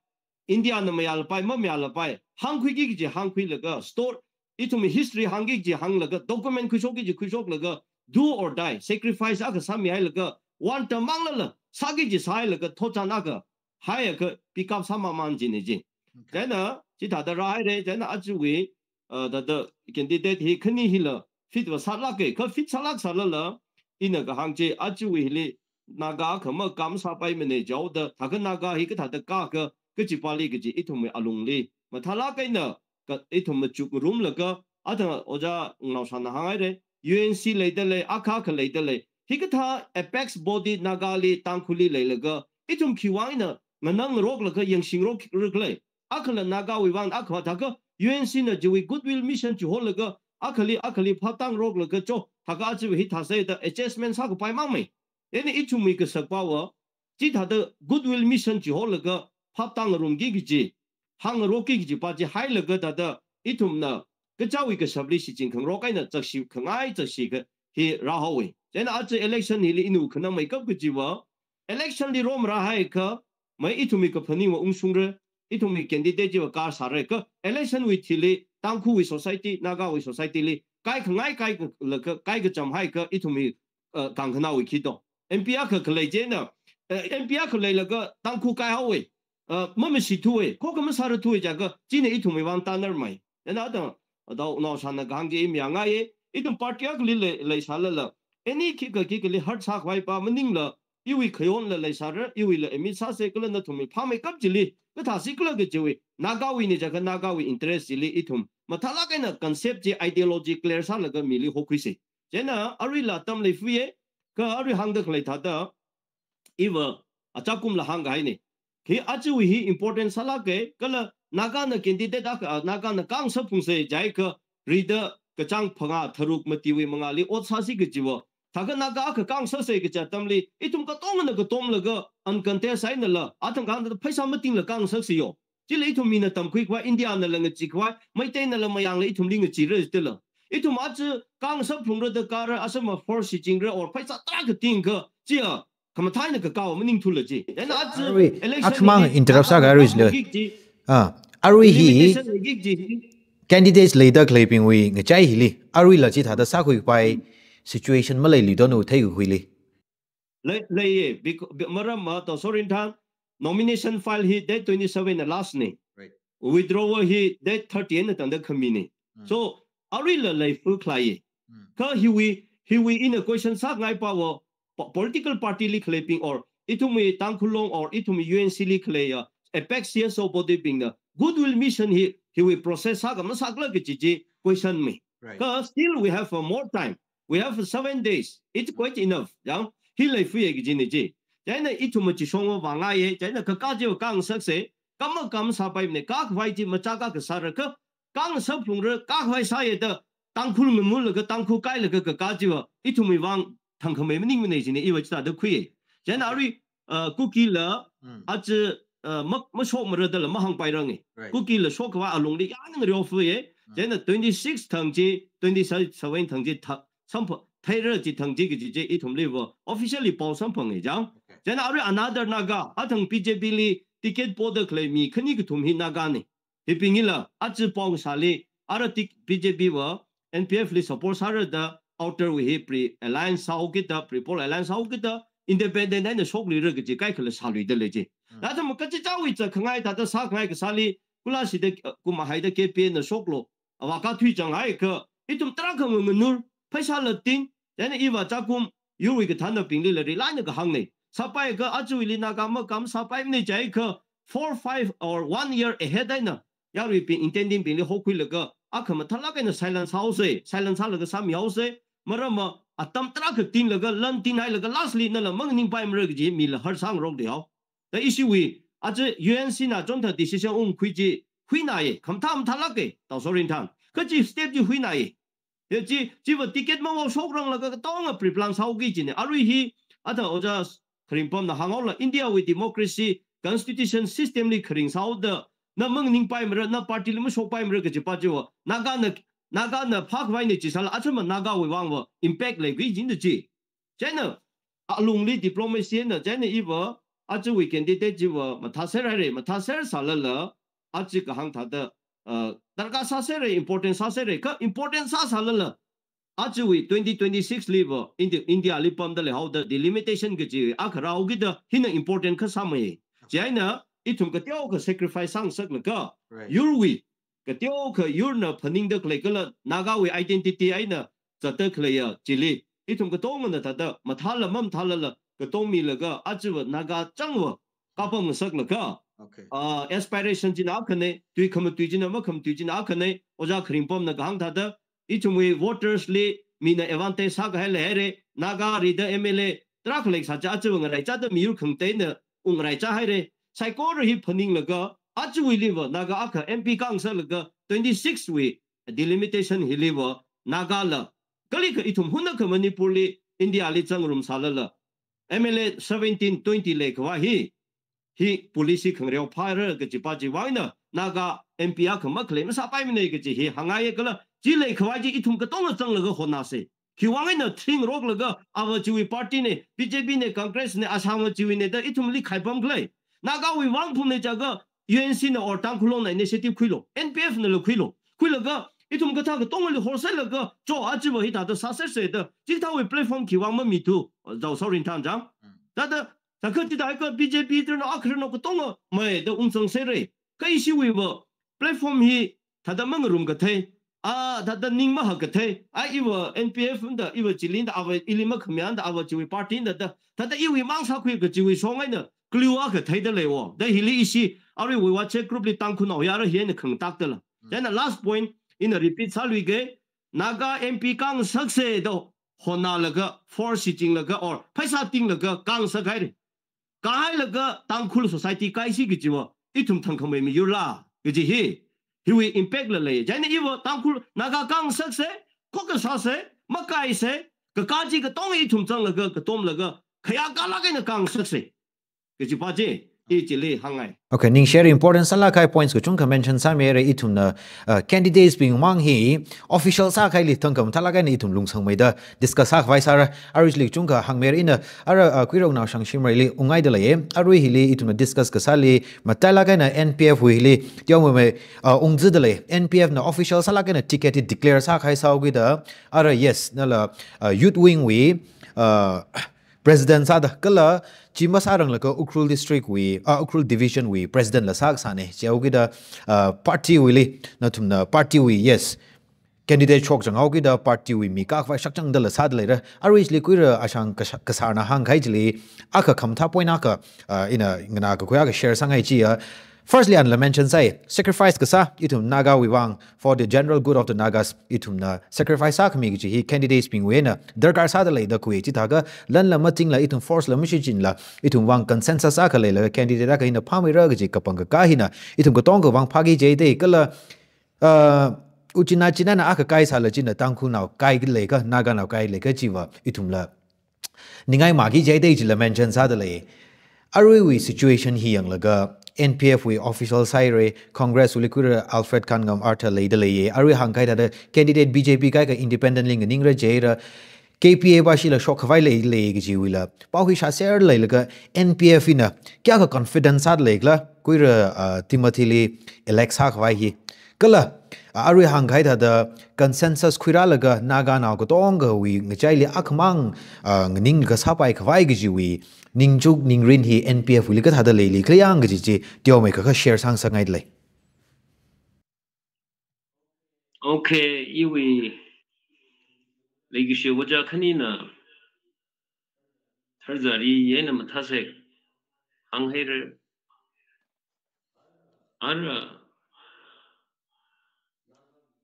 India na mayālapai, mamayālapai, hāngkhuiki kaji hāngkhuilaga, store, ithumwui history hāngki kaji hānglaga, document khuishokki kaji khuishoklaga, do or die, sacrifice akha sāmihailaga, one term manglala, sāki kaji sāhailaga, thotchan akha haiakha pick up sāmamān jine chi. Okay. Chieina, chithāda rāhaire, chieina ajawui, uh, thāda candidate hi khani hila fit va sālāke, kha fit sālāk sālala, ina kahāng chi ajawui hili Naga akha makam sāpaimane jihaoda, thākha Naga hi kathāda kākha, kachipāli kaji ithumwui alungli mathālāk eina, kha ithum machukngarumlaga, athang Ojā Wungnaoshanna hānghaire, U N C leida lei, akha akha leida lei. Hikathā apex body Nagali, Tangkhulli leilaga, ithum khiwui vang eina nganāngaroklaga yangshingrok ruk lei. Akhala Nagawui vang, akha thākha U N C na chiwui goodwill mission chiholaga, akhali, akhali phaptāngaroklaga cho, thākha aja hi thāsai da adjustment sākapai mangmei. Eni ithumwui kashakpava, chithāda goodwill mission chiholaga phaptāngarumki kaji, hāngngarokki kaji pa chi hailaga thāda ithumna kachāwui kashapli shichin khangarok eina chakshi khangai chakshi kha hi rāhaowe. Chieina aja election hili ina khanangmeikap kajiva, election li romrāhaiakha, mai ithumwui kaphaningva ungshungra, ithumwui candidate chiva kāsāra, kha election wui thili, Tangkhulwui society, Nagawui society li, kaikhangai kai ka, la ka, kaikacham haiakha ithumwui, uh, kangkhanaowui khi to. M P akha khalei chieina, uh, M P akha leilaga Tangkhul kaihaowe, uh, mamashithuwe, khokha masārathuwe jiakha, china ithumwui vang tanarmei. Chieina athang, Ojā Wungnaoshanna kahāng chi i mayāngaiye, ithum party akhali lei, leisālala, eni khikha khikhali hurt sākhavai pa maningla, iwui khayonla leisāra, iwuila admit sāsa kala nathumwui phāmeikap chili, kathāsi kala kajiwui, Nagawuine jiakha Nagawui interest chili ithum mathālāk eina concept chi, ideology clear sālaga mili hokhuisa. Chieina aruila atam leifuiye, kha arui hāngda khalei thāda, iva achakumla hāngkahaine. Hi ajawui hi important sālāke, kala Nagana candidate akha, Nagana kāngasakphungsa jiakha, rida kachāng phangā tharuk matiwui mangāli ot sāsi kajiva, thākha Naga akha kāngasaksa kaji atamli, ithum katongana katomlaga uncontest einala, athang kahāng thāda pheisā matingla kāngasaksa yo. Chili ithum mina tamkhuikhavai, India nala ngacheekhavai, Meiteinala mayāngla ithumli ngacheera jitila. Ithum aja kāngasakphungra da kāra, asama force shichingra or pheisā tarākha tingkha, chia, khamathā eina kakao maningthula chi. Then aja arui, election akhama ni interrupt sāga arui sile. Gik chi. Ah, arui hi limitation ni gik chi. Candidates leida khaleibingwui ngachai hili, aruila chithāda sākhuipai situation maleilui donu theikakhuili. Lei, leiye, bec-, be-, maram ma to sorin than, nomination file hi date twenty-seven na last ne. Right. Withdrawal hi date thirty na tangda khamine. Mm. So, aruila leifukhalei. Mm. Kha hiwui, hiwui ina question sāngai pava, po-, political party li khaleibing or ithumwui Tangkhul Long or ithumwui U N C li khaleiya, apex C S O body bingna, goodwill mission hi, hiwui process sāga masākhala kaji chi question me. Right. Kha still we have, uh, more time. We have seven days. It's quite enough. Yang, hi leifuiye kajine chi. Chieina ithum machishong vāngaiya, chieina kakā chiva kangasaksa, kama kam sāpaimana, kakhavai chi machā kakha sāra kha, kangasak phalungra, kakhavai sāya da, Tangkhul ngamulaga, Tangkhul kailaga kakā chiva, ithumwui vang thangkhamei maningmana jina iva chithāda khuiya. Chieina arui, uh, Kukila, Mm. aja, uh, ma, mashokmara dala mahāngpairange. Right. Kukila shokkhavai alungli yānang riofuye. Mm. Chieina twenty-six thang chi, twenty-seven thang chi, tha, sampha, theira chi thang chi kaji chi ithumliva officially pao samphanga jang. Okay. Chieina arui another Naga, athang B J P li ticket poda khalei mi khani kathum hi Nagana. Hibingila, aja pao sāli, ara tik B J P va, N P F li support sāra da, outer wui hi pre-alliance sāhaokida, pre-poll alliance sāhaokida, independent eina shokluira kaji kaikhala sāluida lei chi. Hmm. Latham kachichāwui zatkhangai thāda sākhangai kasāli, kula shida, uh, kum haida K P A na shoklo, avā kathui chang haikha, ithum tarākha nganur, pheisāla ting, chieina iva chākum, yurwui kathānabingli lari laina kahāngna. Sāpaiakha ajawuili Naga makam sāpaimana jiakha, four, five or one year ahead eina, yaruibing intending bingli hokhuilaga, akha mathālāk eina silence sāhaosa, silence sālaga sāmihaosa, maramva, atam tarākha tinglaga, lan tinghailaga, lastly nala manganingpaimara kaji mila hurt sāngarokdihao. Da ishiwui, aja U N C na chonthā decision ungkhui chi, huinaye, khamathā mathālāke, Tao Sorinthang. Kachi step chi huinaye. Ya chi, chiva ticket mavao shokranglakha katonga pre-plan sāhaoki jina. Arui hi, athang Ojā Kharingbamna hānghaola, India wui democracy, constitution system li kharing sāhaoda, na manganingpaimara, na party li mashokpaimara kajipa chiva, Nagana, Nagana phākhavaina chi sāla, achama Nagawui vangva impact leiki jina chi. Chieina, alungli diplomacy na, chieina iva, ajawui candidate chiva, mathāser haira, mathāser sālala, aja kahāng thāda, uh, darkar sāsera, important sāsera, kha important sāsālala, ajawui twenty twenty-six liva, Indi-, India li pamda leihaoda delimitation kaji akha rāhaokida, hina important kasāmei. Chieina, ithum kateokha sacrifice sāngasaklaga, Right. yurwui, kateokha yurna phaningda khalei kala, Nagawui identity eina, zatda khaleiya, chili, ithum katongana thāda, mathāla mamathālala, katong milaga, ajava Naga changva, kapam ngasaklaga, Okay. uh, aspiration china akhana, tui khamatui china, makhamatui china akhana, Ojā Kharingbamna kahāng thāda, ithumwui voters li, mina advantage sākahai leihaira, Naga rida M L A, tarākha leisā cha ajava ngaraichāda miyur khangateina, ungraichā haira, saikora hi phaninglaga, ajawuiliva, Naga akha M P kangasaklaga, twenty-six wui delimitation hiliva, Nagala, kalikha ithum hunakha Manipur li, India li zangrumsālala, M L A seventeen, twenty leikhavai hi, hi policy khangareo phāra kajipa chiwui vangna, Naga M P akha makhalei masāpaimana kaji hi hāngngaiya kala, chi leikhavai chi ithum katonga zanglaga hotnāsa. Khiwui vang eina thringroklaga, ava chiwui party na, B J P na, Congress na, Assam chiwui na da ithumli khaipam khalei. Nagawui vang phungna jiakha, U N C na or Tangkhul Long na initiative khuilo, N P F nala khuilo. Khuilaga, ithum kathā katongali horsailaga, cho ajava hithāda sāsersa da, chithāwui platform khiwui vang mamithu, Tao Sorinthang chang. Mm. Thāda, thākha chithākha B J P tharna akharna katonga, maida ungzangserra. Kha ishiwuiva, platform hi, thāda mangarum kathei, a, thāda ning mahak kathei, a, iva N P F da, iva chili da, ava ili makhamayā da, ava chiwui party da, da, thāda iwui mang sākhui kachiwui shong eina, clue akha theida leiwo. Da hili ishi, aruiwui WhatsApp group li Tangkhulnao yara hi eina khangatakdala. Mm. Then the last point, ina repeat sāluike, Naga M P kangasaksa da, hotnālaga, force shichinlaga, or pheisā tinglaga, kangasak haira. Kahailaga Tangkhul society kaisi kajiva, ithum thangkhamei miyurla, kaji hi, hiwui impact la lei. Chieina iva Tangkhul Naga kangasaksa, khokha sāsa, makaisa, kakā chi katonga ithum zanglaga, katomlaga, khayākalāk eina kangasaksa. Kajipa chi, i chili hāngngai. Okay, ningshihaira important sālākkahai points kachungkha mention sāmihaira ithumna, uh, candidates bing mang hi, official sākahaili thangkha mathālāk eina ithum lungsangmeida discuss sākhavai sāra, arui chili kachungkha hāngmihaira ina, ara, uh, Kuiroknao Shangshimreili ungngaida leiya, arui hili ithumna discuss kasāli, matailāk eina N P F wui hili, teomeimei, uh, ungzida lei, N P F na official sālāk eina ticket hi declare sākahai sāhaokida, ara yes, nala, uh, youth wing wui, uh, president sāda, kala chi masāranglaga Ukhrul district wui, ah, Ukhrul division wui president la sākasāna, chihaokida, ah, party wuili, nathumna party wui, yes, candidate shokchanghaokida party wui mi kakhavai shakchangdala sāda leira, arui chili Kuira Ashang kasha-, kasarna hāngkahai chili, akha khamathā point akha, ah, ina nganākakhui akha share sāngai chiya, Firstly, anla mention sāi, sacrifice kasā, ithum Nagawui vang, for the general good of the Nagas, ithumna sacrifice sākhami kaji hi candidates bingwui eina darkar sāda lei da khui, chithākha lanla matingla, ithum force la mashichinla, ithum vang consensus akha leilaga candidate akha hina phāmeira kaji kapangkaka hina, ithum katongawui vang phāki jida kala, uh, uchinachina akha kai sāla china Tangkhulnao kai leikha, Naganao kai leikha chiva, ithumla ningai maki jida chila mention sāda lei. Aruiwui situation hi yanglaga, N P F wui official sāhaira, Congress wui likura Alfred Kanngam Arthur leida leiya. Arui hāngkahai thāda candidate B J P kaikha independently nganingra jira. K P A pāshila shokkhavai lei lei kajiwuila pao hi shāser leilaga N P F hina kayākha confidence sāda leikhala, kuira, uh, Timothy li elect sākhavai hi. Kala, uh, arui hāngkahai thāda consensus khuirālaga Naganao katongawui ngachaili akhamang, uh, nganing kasāpai khavai kajiwui ningchuk ningrin hi N P F wuili kathāda leili khala yang kaji chi teomeikha share sāngasakngaida lei. Okay, iwui leikashi ojā khanina tharzari eina mathāsek hānghaira. Ara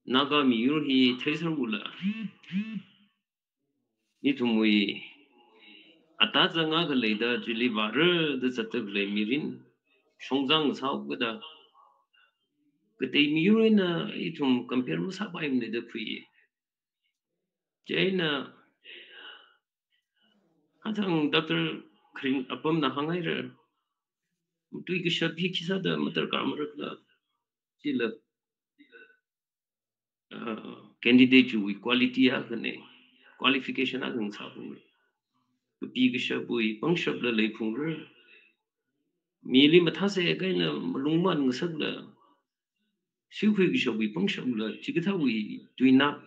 Naga miyur hi theiser ula, ithumwui ata zanga khalei da chili vāra da zatda khalei mirin shongzang sāhaokada, katei miyur eina ithum compare masāpaimana da khui. Chieina hathang Doctor Kharing Apamna hānghaira, tui kashap hi khisāda madarkar marakla, chila, uh, candidate chiwui quality akhana, qualification akha ngasāphungra. Kapi kashapwui pangshapla leiphungra. Mili mathāsek eina malung man ngasakla, suikhui kashapwui pangshapla chikathāwui tuina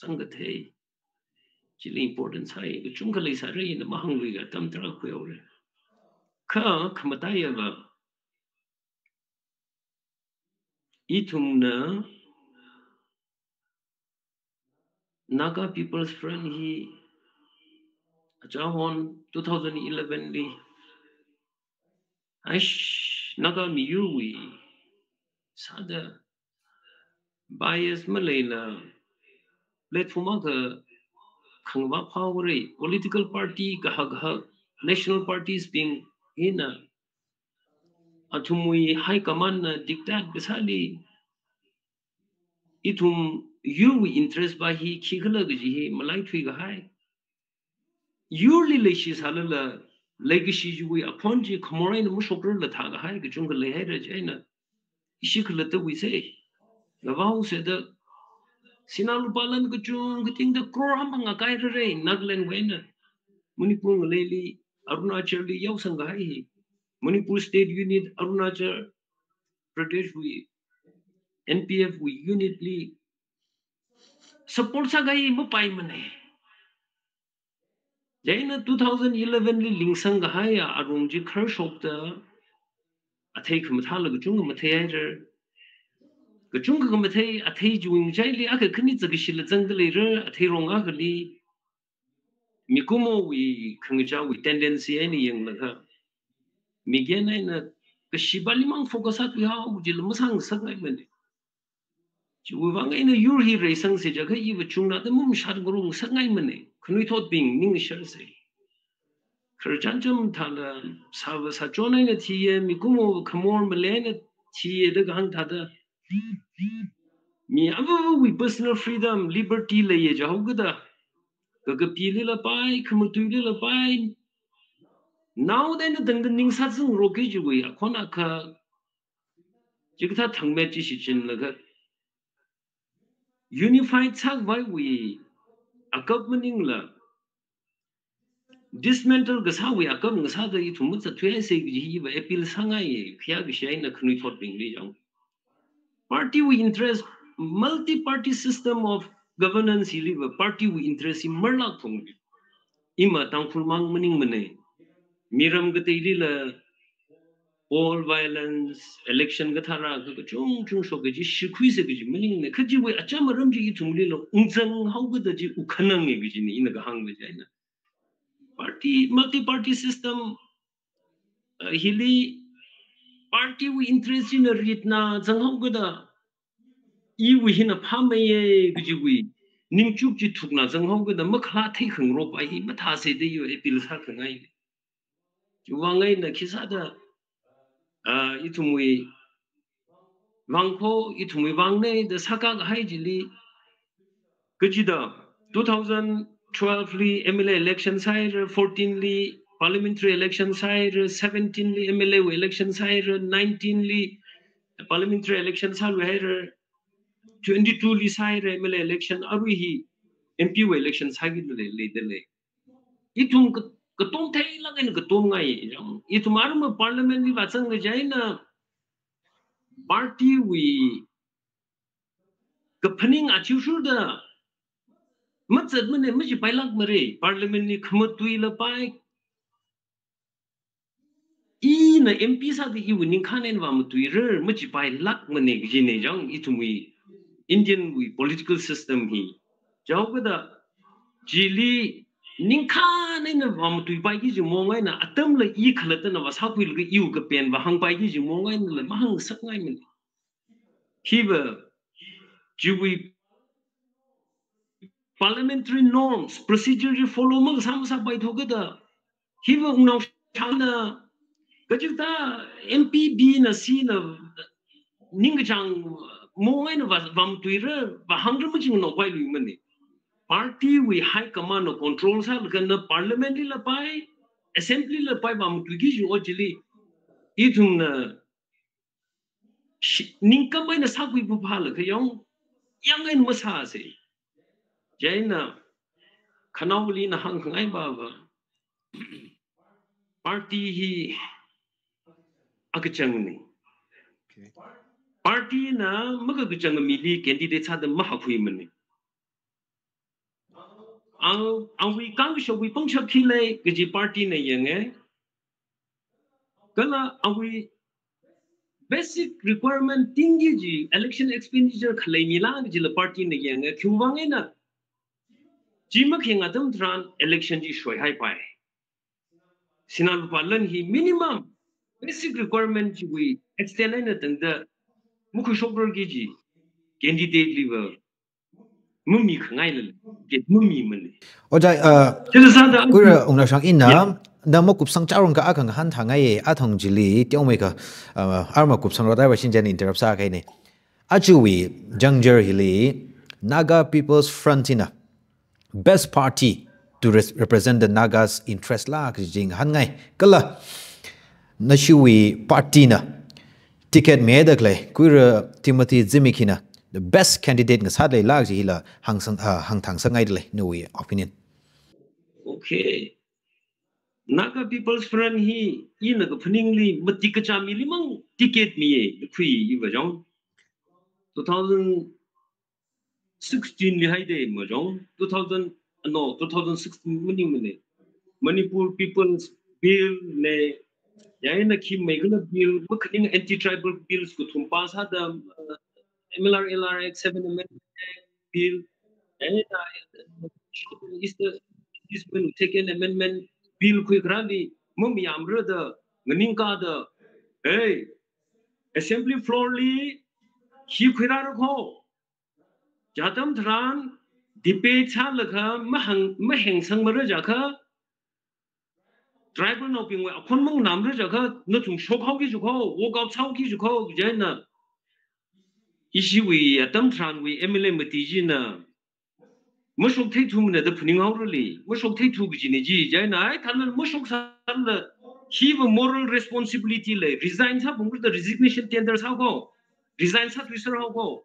zangkathei chili important sāi, kachungkha leisāra ina mahāngluiga atam tarākha khuihaora. Kha khamataiya va, ithumna Naga People's Front hi achahon two thousand eleven li, aish, Naga miyurwui sāda bias maleila platform akha khangva phāhaora, political party kahak kahak, national parties bing hina athumwui high command na dictate kasāli, ithum yurwui interest va hi khikhala kaji hi malaithuikahai. Yurli leishi sālala, leikashi chiwui akhon chi khamor eina mashokrarla thākahai kachungkha leihaira chieina. Ishi khalattawui sei. Ngavao seda, sinā lupā lan kachungkha tingda crore amang ngakairara, Nagaland wui eina Manipur ngaleili, Arunachal li yaosangkahai hi. Manipur State Unit, Arunachal Pradesh wui, N P F wui unit li support sākahai mapaimana. Chieina two thousand eleven li lingsangkahaiya arum chi kharshokta athei khamathāla kachungkha matheihaira. Kachungkha khamathei, athei chiwui ngachaili akha khani zakashila zangda leira, athei rong akhali mikumowui khangachāwui tendency eina yanglaga, migyan eina kashi pālimang focus sāthuihao jila masāngasakngaimana. Chiwui vang eina yur hi reisangsi jiakha iva chungnada mamashat ngarumngasakngaimana. Khanuithotbing ningsharsa. Khararchan chām thāla, sāva sāchon eina thiya, mikumo khamor male eina thiya da kahāng thāda, mi avāvawui personal freedom, liberty leiya jihaokada, kakapilila pai, khamatuilila pai, naoda eina tangda ningsat zangroki chiwui akhon akha, chikathā thangmet chi shichinlaga, unified sākhavaiwui akap maningla, dismantle kasāwui akap ngasāda ithum mazatthuihaisa kaji hi iva appeal sāngai, khayākashi eina khanuithotbingli yang. Party wui interest, multi-party system of governance hiliva party wui interest hi marlāk phungli. Ima Tangkhulmang maningmana. Miram kateilila poll violence, election kathāra kha kachungchung shok kaji shikhuisa kaji maningmana. Kha chiwui acham aram chi ithumlila ungzanghaokada chi ukhananga kajina ina kahāng kaji eina. Party, multi-party system, uh, hili party wui interest china ritna zanghaokida, iwui hina phāmeiya kajiwui ningchuk chi thukna zanghaokida, makhalā theikhangarok pai hi mathāsei da iwui appeal sākhangai. Chiwui vang eina khisāda, ah, ithumwui vang kho, ithumwui vangna da sākakahai chili, kachida two thousand twelve li M L A election sāhaira, fourteen li parliamentary election sāhaira, seventeen li M L A wui election sāhaira, nineteen li parliamentary election sāluihaira, twenty-two li sāhaira M L A election, arui hi M P wui election sāki lei, leida lei. Ithum ka-, katom theilāk eina katomngai jang. Ithum arma parliament li vāzang kaji eina party wui kaphaning athishurda mazatmana, machipailākmara, parliament li khamatuila pai. Ina M P sāda iwui ningkhān eina vāmatuira, machipailākmana kajina jang ithumwui Indian wui political system hi. Chihaokida chili ningkhān eina vāmatuipaiki kaji mong eina, atamla i khalattana vāsākhuilaga iwui kapen vāhāngpaiki kaji mong einala mahāngsakngaimana. Hiva chiwui parliamentary norms, procedure chi follow makasā masāpaithokida, hiva wungnaoshana, kachikta M P B na C na ningkachāng mong eina vā, vāmatuira, vāhāngra machingnao pailuimana. Party wui high command na control sālaga na parliament lila pai, assembly lila pai vāmatuiki kaji ot chili, ithumna shi-, ningkam eina sākhui phāphālaga yong, yang eina masāsei. Chieina khanaoli ina hāngkhangai baba, party hi akachangna. Okay. Party na makakachang mili candidate sāda mahākhuimana. Ang, angwui kangkashapwui pangshap khi lei kaji party na yanga. Kala angwui basic requirement tingki kaji election expenditure khalei mila kajila party na yanga. Khiwui vang eina, chi makhayang atam tharan election chi shoihaipai. Sinā lupā lan hi minimum basic requirement chiwui extent eina tangda makhuishokrarki kaji candidate liva mamikhangailala, get mamimana. Ojā, uh, Chithāda sāda Kuira Wungnaoshang ina, yeah, na makupsang charong ka akha ngahānthangaiya, athang chili, teomeikha, uh, arma kupsang rot aiva shinjan interrupt sākahaina. Ajawui juncture hili, Naga People's Front ina best party to res-, represent the Nagas' interest la kaji ngahānngai. Kala nashiwui party na ticket mida khalei Kuira Timothy Zimik hina the best candidate ngasāda leila kaji hila hāngsang, ah, hāngthāngasakngaida lei, nawui opinion. Okay. Naga People's Front hi ina kaphaningli matik kachā mili mang ticket miya, khui iva jong. Two thousand sixteen li haida majong, two thousand, no, two thousand sixteen maningmana. Manipur People's Bill na, chieina khi Meghalaya Bill, makhaning anti-tribal bills kathum pass sāda, uh, M L R L R Act, Seven Amendment Bill, chieina, uh, Eastern, Eastern Second Amendment Bill khuikharāli mamayāmara da, nganingkāda, hey, Assembly floor li khi khuirāra kho. Chi atam tharan debate sālaga mahāng, mahengsangmara jiakha, tribal naobingwui akhon manganāmara jiakha, nathum shokhaoki kaji kho, walk out sāhaoki kaji kho, chieina ishiwui atam tharanwui M L A mati china mashoktheithumana da phaninghaora lei, mashoktheithu kajina chi, chieina ai thanna mashoksāla, hiva moral responsibility lei, resign sāphungra da resignation tender sāhao kho, resign sāthuiserhao kho.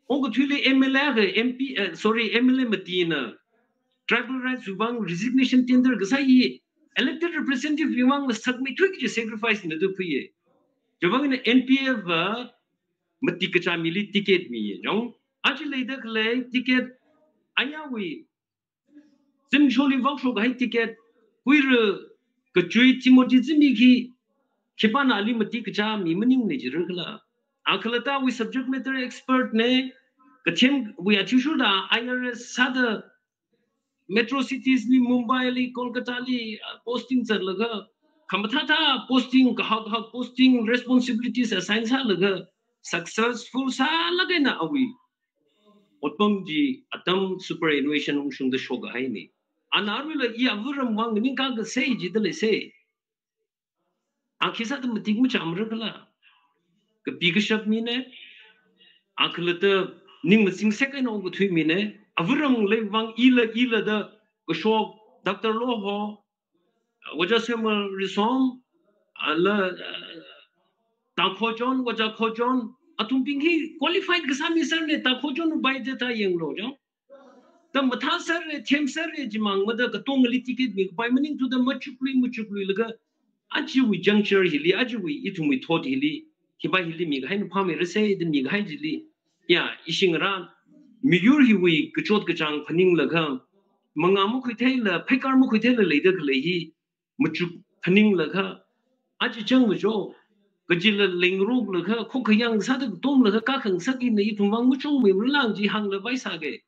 Ongkathuili M L A ka M P, eh, sorry, M L A matina tribal rights wui vang resignation tender kasā hi elected representative wui vang la sakmeithui kaji sacrifice na da khuiya. Chiwui vang eina N P F va matik kachā mili ticket miya jong. Aja leida khalei ticket ayāwui zimsholi vāshok kahai ticket Kuira kachui Timothy Zimik hi khipāna ali matik kachā mi maningmana jira khala. A khalattawui subject matter expert na, kathemwui athishurda I R S sāda metro cities li, Mumbai li, Kolkata li, uh, posting zatlaga, khamathāthā posting, kahak kahak posting, responsibilities assign sālaga successful sālāk eina awui otpam chi atam superannuation ungshungda shokkahaina. Ana aruila i avaram vang ningkakasei jida leisei. A khisāda matik machāmara khala. Kapi kashap mina, a khalatta ning machingsek eina okathui mina, avaram lei vang ila ila da kashok, Doctor Loho, Ojā Samuel Risom, ala, uh, Ta Khochon, Ojā Khochon, athumbing hi qualified kasā mi sir ne, Ta Khochon upai de ta yanglu chang. Ta mathā sir re, them sir re, jimang mada katongali ticket mikapai maningthuda machuklui, machukluilaga, ajawui juncture hili, ajawui ithumwui thot hili, hipai hili mikahaina phāmeirasei da mikahai chili. Ya, ishi ngarā, miyur hiwui kachot kachāng phaninglaga, mangā makhuitheila, pheikar makhuitheila leida khalei hi, machuk phaninglaga, aja chang majo, kajila lengroklaga, khokhayang sāda katomlaga, kakhangasak eina ithum vang machungmei mrlang chi hānglapai sāke.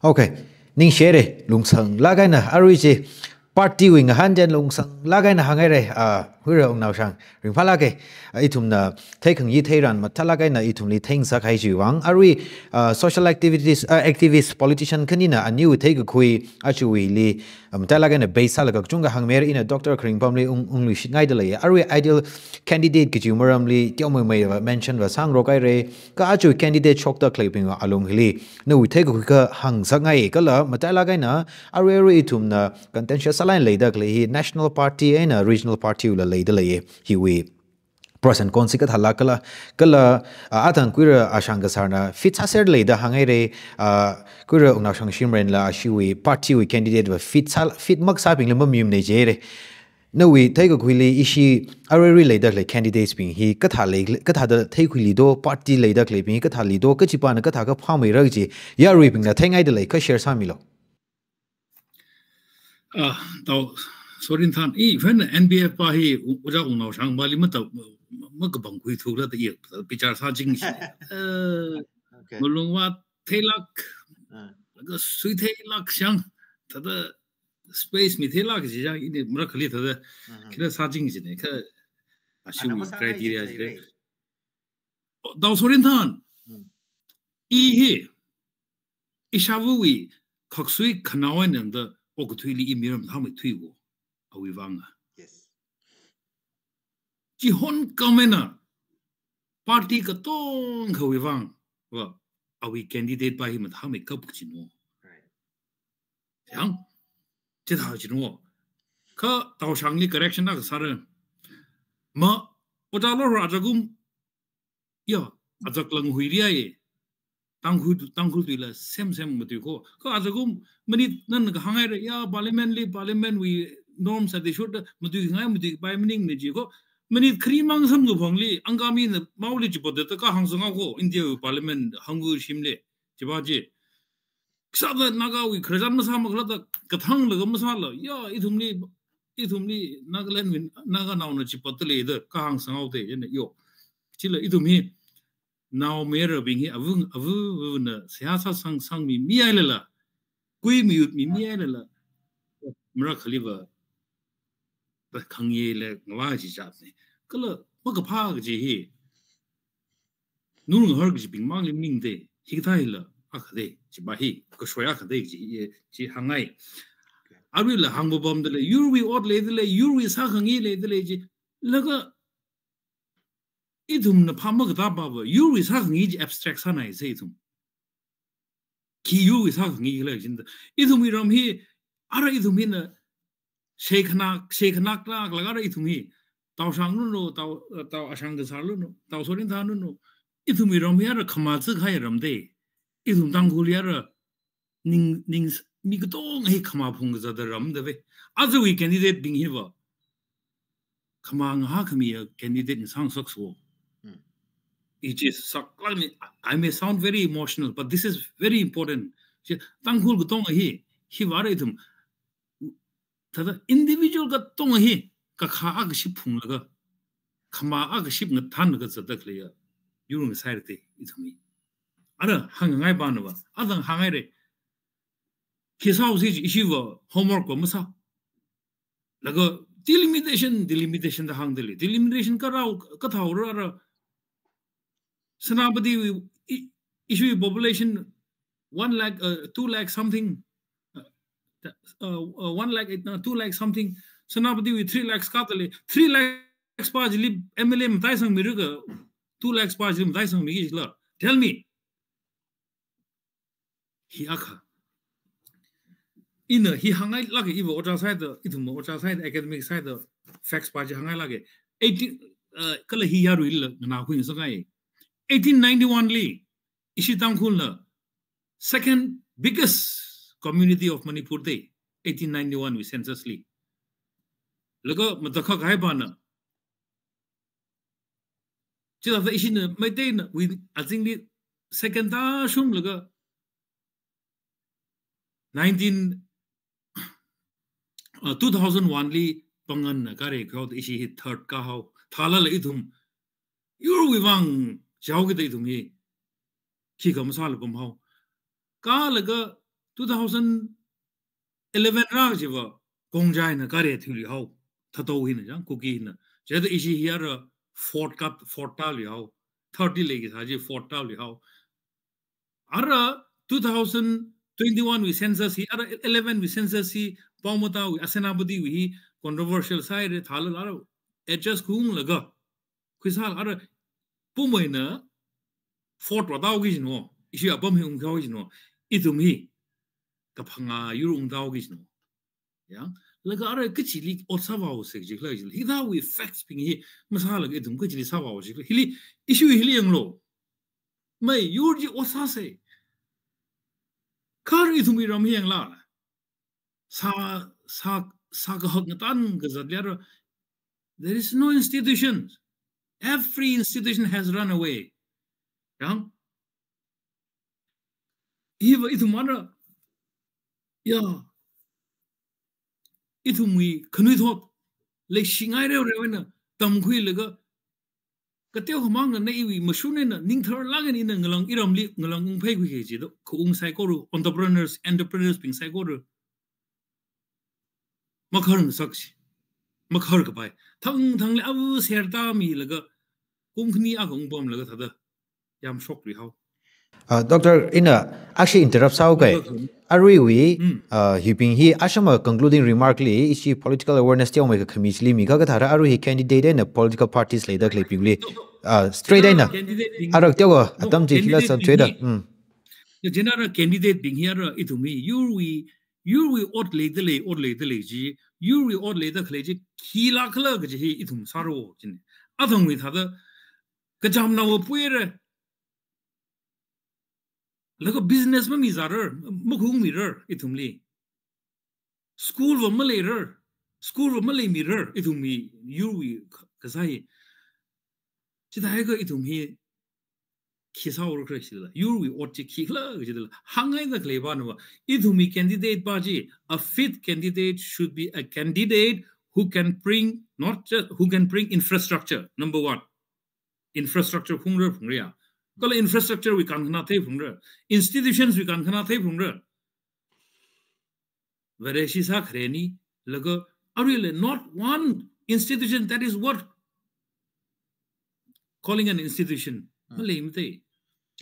Okay. Ningshire, lungsanglāk eina, arui chi, party wui ngahān chieina lungsanglāk eina hānghaire, ah, Huira Wungnaoshang, ringphālāke, ah, ithumna, theikhangayi theiran mathālāk eina ithumli theingasakhai chiwui vang, arui, ah, social activities, ah, activist, politician khanina, aniwui theikakhui, ajawuili, ah, mathālāk eina base sālaga kachungkha hāngmeira, ina Doctor Kharingpamli ung, ungluishitngaida lei, arui ideal candidate kajiwui maramli, teomeimeiva, mention va sāngarokhaire, kha aja candidate shokda khaleibingwui alung hili, nawui theikakhui kahāng sāngai kala, matailāk eina, arui arui ithumna contentious sālāk eina leida khalei hi, national party eina regional party wula leida lei, hiwui pros and cons hi kathālāk khala, kala, ah, athang Huira Ashang Kasarna fit sāser leida hānghaire, ah, Huira Wungnaoshang Shimremla ashiwui party wui candidate va fit sā, fit makasābingla mamayumne jihaire. Nawui theikakhuili ishi arui arui leida khalei candidates bing hi kathā lei, kathāda theikhuili do, party leida khaleibing hi kathāli do, kachipāna kathākha phāmeira kaji, yaruibingna theingaida lei, kha share sāmilu. Ah, Tao Sorinthan, i, even N B F pa hi, u-, Ojā Wungnaoshang pali matao, ma-, makapangkhui thukla da i, bichar sāching shi. Eh, Okay. Malung va theilāk, Ah. laga sui theilāk shang, thāda space mitheilāk shi shang, ini marakhali thāda, Mhm. khila sāching shi ne, kha, Ana ashiwui masāngai criteria shi shi lei. lei. Tao Sorinthan, Hmm. i hi, ishāvawui khaksui khanaowui eina da okathuili i miram thāmeithuiwo, awui vanga. Yes. Chihon khamena party katongkhawui vang, va, awui candidate pa hi mathāmeikap kajino. Right. Yang, chithā kajino. Kha Tao Shangli correction akha sāra. Ma, Ojā Lorho ajakum, ya, ajak lang huiri ai. Tangkhul, Tangkhul tuila sem sem matui ko. Kha ajakum, manit nana kahānghaira, ya, parliament li, parliament wui norms adi shurda, matuingai, matuipai maningne ji ko. Manit khari mang samkaphangli, Angamina maoli chipatda kahāng sāngao ko, India wui parliament hanggu shimli, chipa ji. Kasāda Nagawui khararchan masā makhalada, kathanglaga masāla, ya, ithumli, ithumli Nagaland wui, Naganaona chipatda leida, kahāng sāngao te, yana yo. Chila ithum hi, naomayarabing hi avung, avu, avuna, seihā sāsang, sangmi, mihailala, kui miyut mi, mihailala, marakhaliva, da khangayela, ngava chi chatne. Kala, makaphā kaji hi, nurngahar kajibing mangli maningde, hikathā hila, akha de, chipa hi, kashoi akha de, chi, ye, chi hāngngai. Aruila hāngpapamda lei, yurwui ot leida lei, yurwui sākhangayi leida lei chi, laga, ithumna phā makatā pava, yurwui sākhangayi chi abstract sānaisei ithum. Khi yurwui sākhangayi khala jinda. Ithumwui ram hi, ara ithum hina, sheikhanak, sheikhanak laga ara ithum hi. Tao Shang luno, Tao, Tao Ashang Kasar luno, Tao Sorinthan luno. Ithumwui ram hi ara khamā zikahai ram de. Ithum Tangkhulli ara ning, ning, mi katonga hi khamā phungkazatda ram da ve. Ajawui candidate bing hiva. Khamā ngahākhamiya candidate ngasāngasakso. Hmm. It is saklakni, I may sound very emotional, but this is very important. Chi Tangkhul katonga hi, hiva ara ithum, thāda individual katonga hi, kakhā akaship phunglaga, khamā akaship ngathanlaga zatda khaleiya, yur ngasaira te, ithum hi. Ara hāngngai panava, athang hānghaire. Khi sāhaosi chi ishiva homework va masā. Laga delimitation, delimitation da hāngda lei. Delimitation karao, kathao rāra. Senapatiwui i-, ishiwui population one lakh, uh, two lakh something. Uh, uh, uh, one lakh eight, uh, two lakh something. Senapatiwui three lakhs kāda lei. Three lakhs pa chili M L A mataisangmira kha, two lakhs pa chili mataisangmiki jila. Tell me. Hi akha. Ina hi hāngngailāka, iva ojā sāda, ithum ojā sāda, academic sāda, facts pa chi hāngngailāka. Eighteen, uh, kala hi yaruila nganākhui ngasakngai. Eighteen ninety-one li, ishi Tangkhulna second biggest community of Manipur da, eighteen ninety-one wui census li. Laga matakhak hai pana. Chithāda ishina Meiteina wui azingli second tāshunglaga nineteen, uh, two thousand one li Panganna kāre khuihaoda ishi hi third kāhao. Thālala ithum yurwui vang jaokida ithum hi khikha masāla pamhao. Kālaga two thousand eleven rā chiva Kongjaina kāre thuiluihao. Thatou hina chang, Kuki hina. Chithāda ishi hi ara fourth kat, fourth tāluihao. Third li leikasā chi fourth tāluihao. Ara two thousand twenty-one wui census hi, ara eleven wui census hi, Paomatawui, a Senapatiwui hi controversial sāhaira, thālala ara adjust khuiunglaga. Khuisāla ara Paomaina fourth va tāhaoki jino, ishi apam hi ungkhui jino, ithum hi kaphangā yur ungtāhaoki jino. Ya, laga ara kachili ot sāvāhaosa kajila, hithāwui facts bing hi masālaga ithum kachili sāvāhaosa kajila. Hili, issue hili yanglu. Mai, yur chi ot sāsa. Kha ara ithumwui ram hi yanglu. Sā, sā, sākahak ngatangkazat leira. There is no institution. Every institution has run away. Yang? Iva ithum ara, ya, ithumwui khanuithot, leishingai reoreo eina tamkhuilaga, kateo hamangna na iwui mashun eina, ningtharlāk eina ina ngalang iramli, ngalang ungphaikhuiki kaji do, khaung saikora, entrepreneurs, entrepreneurs bing saikora. Makhar ngasak chi. Makhar kapai. Thangthangli ava serta milaga, kum khani akha ungpamlaga thāda yamshokluihao. Uh, Doctor, ina actually interrupt sāhaoki. Doctor, aruiwui, hmm, uh, hibing hi ashama concluding remark li, ishi political awareness teomeikha khami chili mikha kathāra arui hi candidate eina political parties leida khaleibingli, uh, straight eina. Candidate bing, ara teokha, no, atam chi khila candidate bing sāthuida. Hi. Hmm. Ya, chieina ara candidate bing hi ara ithumwui, yurwui, yurwui ot leida lei, ot leida lei chi, yurwui ot leida khalei chi, khilākhala kaji hi ithum sāra wo, chieina. Athangwui thāda, kachamnaowui puira. Laga business mamizārar, makhungmirar, ithumli. School va maleirar, school va maleimirar, ithumwui, yurwui k-, kasā hi. Chithākha ithum hi khi sāhaora khala jila, yurwui ot chi khikhala kajila, hāngngaida khalei pana va, ithumwui candidate pa chi, a fit candidate should be a candidate who can bring, not just, who can bring infrastructure, number one. Infrastructure phungra phungra ya. Kala infrastructure wui kankhana thei phungra. Institutions wui kankhana thei phungra. Vareshi sākhareni, laga aruila not one institution that is worth calling an institution. Hmm. Maleimate.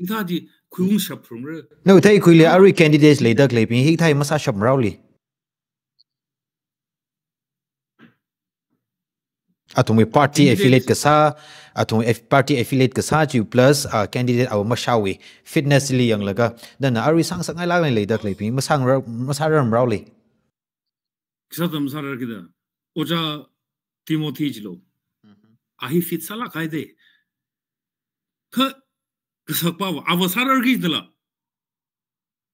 Hithā chi khuiungshap phungra. No, theikhuili arui candidates leida khaleibing, hithā masāshapmaraoli. Athumwui party affiliate kasā, athumwui aff-, party affiliate kasā chi plus, uh, candidate ava mashāwui fitness li yanglaga, thāda arui sāngasakngailāk eina leida khaleibing, masāngra-, masārarmaraoli. Kasā tam sārar kida, Ojā Timothy chilo. Mhm. A hi fit sālāk haida. Kha, kasak pa va, ava sārarki dala.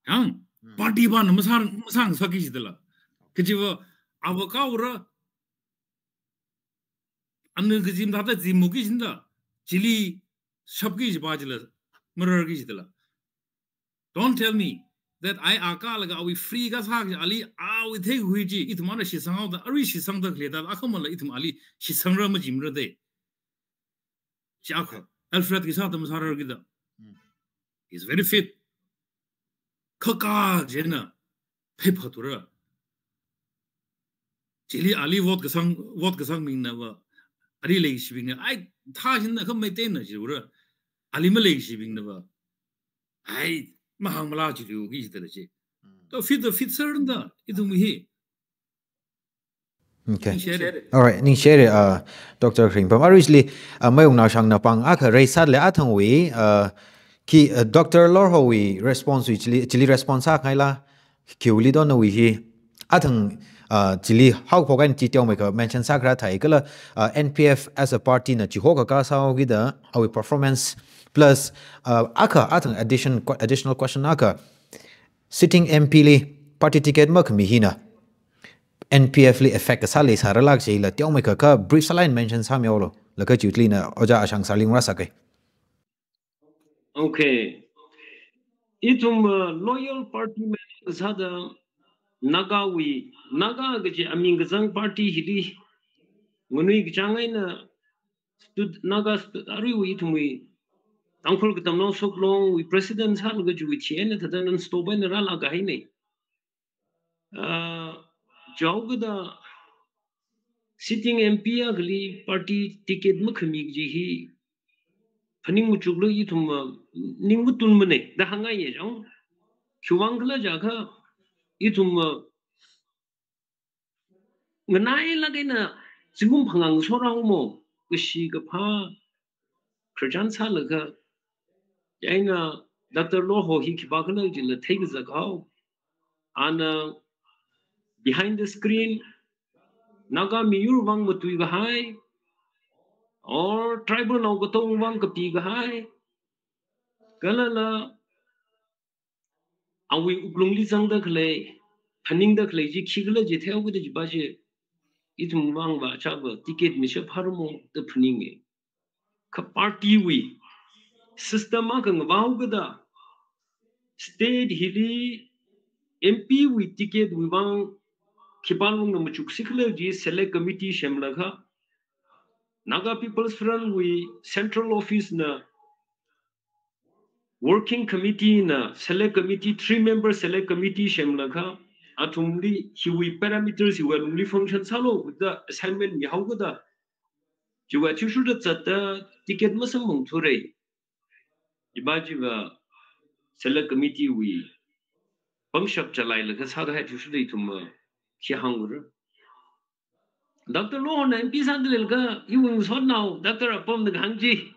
Yang, hmm, party pana masāng, masāngasakki jidala. Kajiva, ava kaora, anu kajim thāda jimmoki jida, chili shapki jipa jila, mararki jidala. Don't tell me that I akalaga awui free kasā kaji ali awui theikhui chi, ithum ana shitsanghaoda, arui shitsangda khalei thāda, akhamala ithum ali shitsangra majimra da. Chi akha, Alfred kasā tam sārar kida. Hmm. He's very fit. Kha kajina, phei phatura. Chili ali vote kasang, vote kasangbingna va, ali leishibingna, ai, thā shinna kha Meiteina jiura, ali maleishibingna va, ai, mahāng mala chili u ki jitala chi. Mm. To fit the fit sir da, ithum hi. Okay. Ningshire. All right, ningshire, uh, Doctor Ringpham. Aruili, uh, Mayungnaoshangna pāng akha reisāle athangwui, uh, khi, uh, Doctor Lorhowui response wui chili, chili response akha ngaila, khiwuili dona wui hi, athang, uh, chili haophok eina chi teomeikha mention sākharā thāi kala, uh, N P F as a party na chiho kakā sāhaokida, awui performance plus, uh, akha athang addition, additional question akha, sitting M P li party ticket makhami hina N P F li effect kasā leisārala kajila teomeikha kha brief sālāk eina mention sāmihaolu. Laga chiwuili na Ojā Ashang sāli ngarāsāke. Okay. Ithum, uh, loyal party member sāda Nagawui, Naga kaji aming kazang party hili nganui kachāng eina stud-, Naga stud-, aruiwui ithumwui Tangkhul Katamnao Shoklongwui president sālaga chiwui thi eina thāda non-stop eina rālāk kahaine. Ah, jihaokida sitting M P akhali party ticket makhami kaji hi phaning machuklu ithum, ah, ning matunmane da hāngngaiye jang. Khiwuivang khala jiakha ithum, ah, nganailāk eina zingkum phangā ngasorhaomo, kashi kaphā khararchan sālaga, chieina Doctor Lorho hi khipā khala jila theikazak hao. Ana behind the screen, Naga miyurwui vang matui kahai, or tribal naokatonga vang kapi kahai, kalala awui wuklungli zangda khalei, phaningda khalei chi khikhala chi theihao kida chipa chi, ithum vang va chapa ticket mishapharmo da phaninge. Kha party wui system akha ngavao kida, state hili M P wui ticket wui vang khipā lungna machuksi khala chi select committee semlaga, Naga People's Front wui central office na working committee na select committee, three member select committee semlaga, athumli hiwui parameters hiwui lungli function sālu da assignment mihao kida, chiwui athishurda zatda ticket masamphangthura. Chipa chiva select committee wui pangshap chalailaga sāda hai athishurda ithum khi hāngra. Doctor Lorhona M P sāda leilaga iwui ngasotnao Doctor Apamna kahāng chi,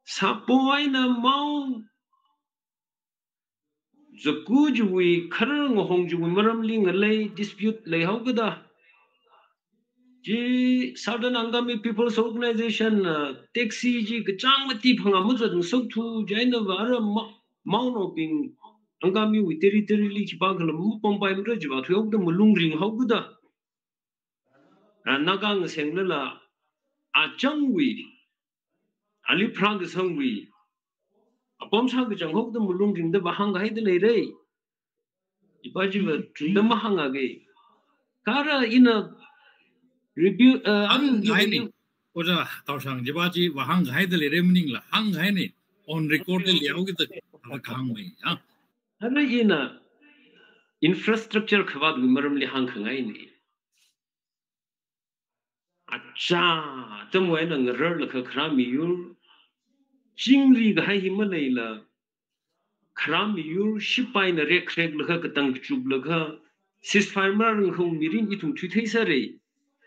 sāpo eina Mao Zaku chiwui kharar ngahong chiwui maramli ngalei dispute leihao kida, chi Southern Angami People's Organization, uh, taxi chi kachāng mati phangā mazat ngasokthu, chieina va ara Ma-, Maonaobing Angami wui territory li khipā khala mapampaimara chiva thuihao kida malung ringhao kida, ah, Naga ngasenglala achangwui, ali pharākasangwui apam sākachang hokda malung ringda vāhāng kahaida leira. Chipa chiva tungda mahāngakei. Kha ara ina review, uh, ara hāng kahaine. Ojā Taoshang, chipa chi vāhāng kahaida leira maningla, hāng kahaine. On record li leihao kida, ara kahāngmei, ya. Ara ina infrastructure khavātwui maramli hāngkhangaine. Achā, atam eina ngararlaga kharā miyur, chingri kahai hi maleila, kharā miyur, shipaina rekreklaga katang kachuplaga, ceasefire marārankhawui mirin ithum thuitheisāra.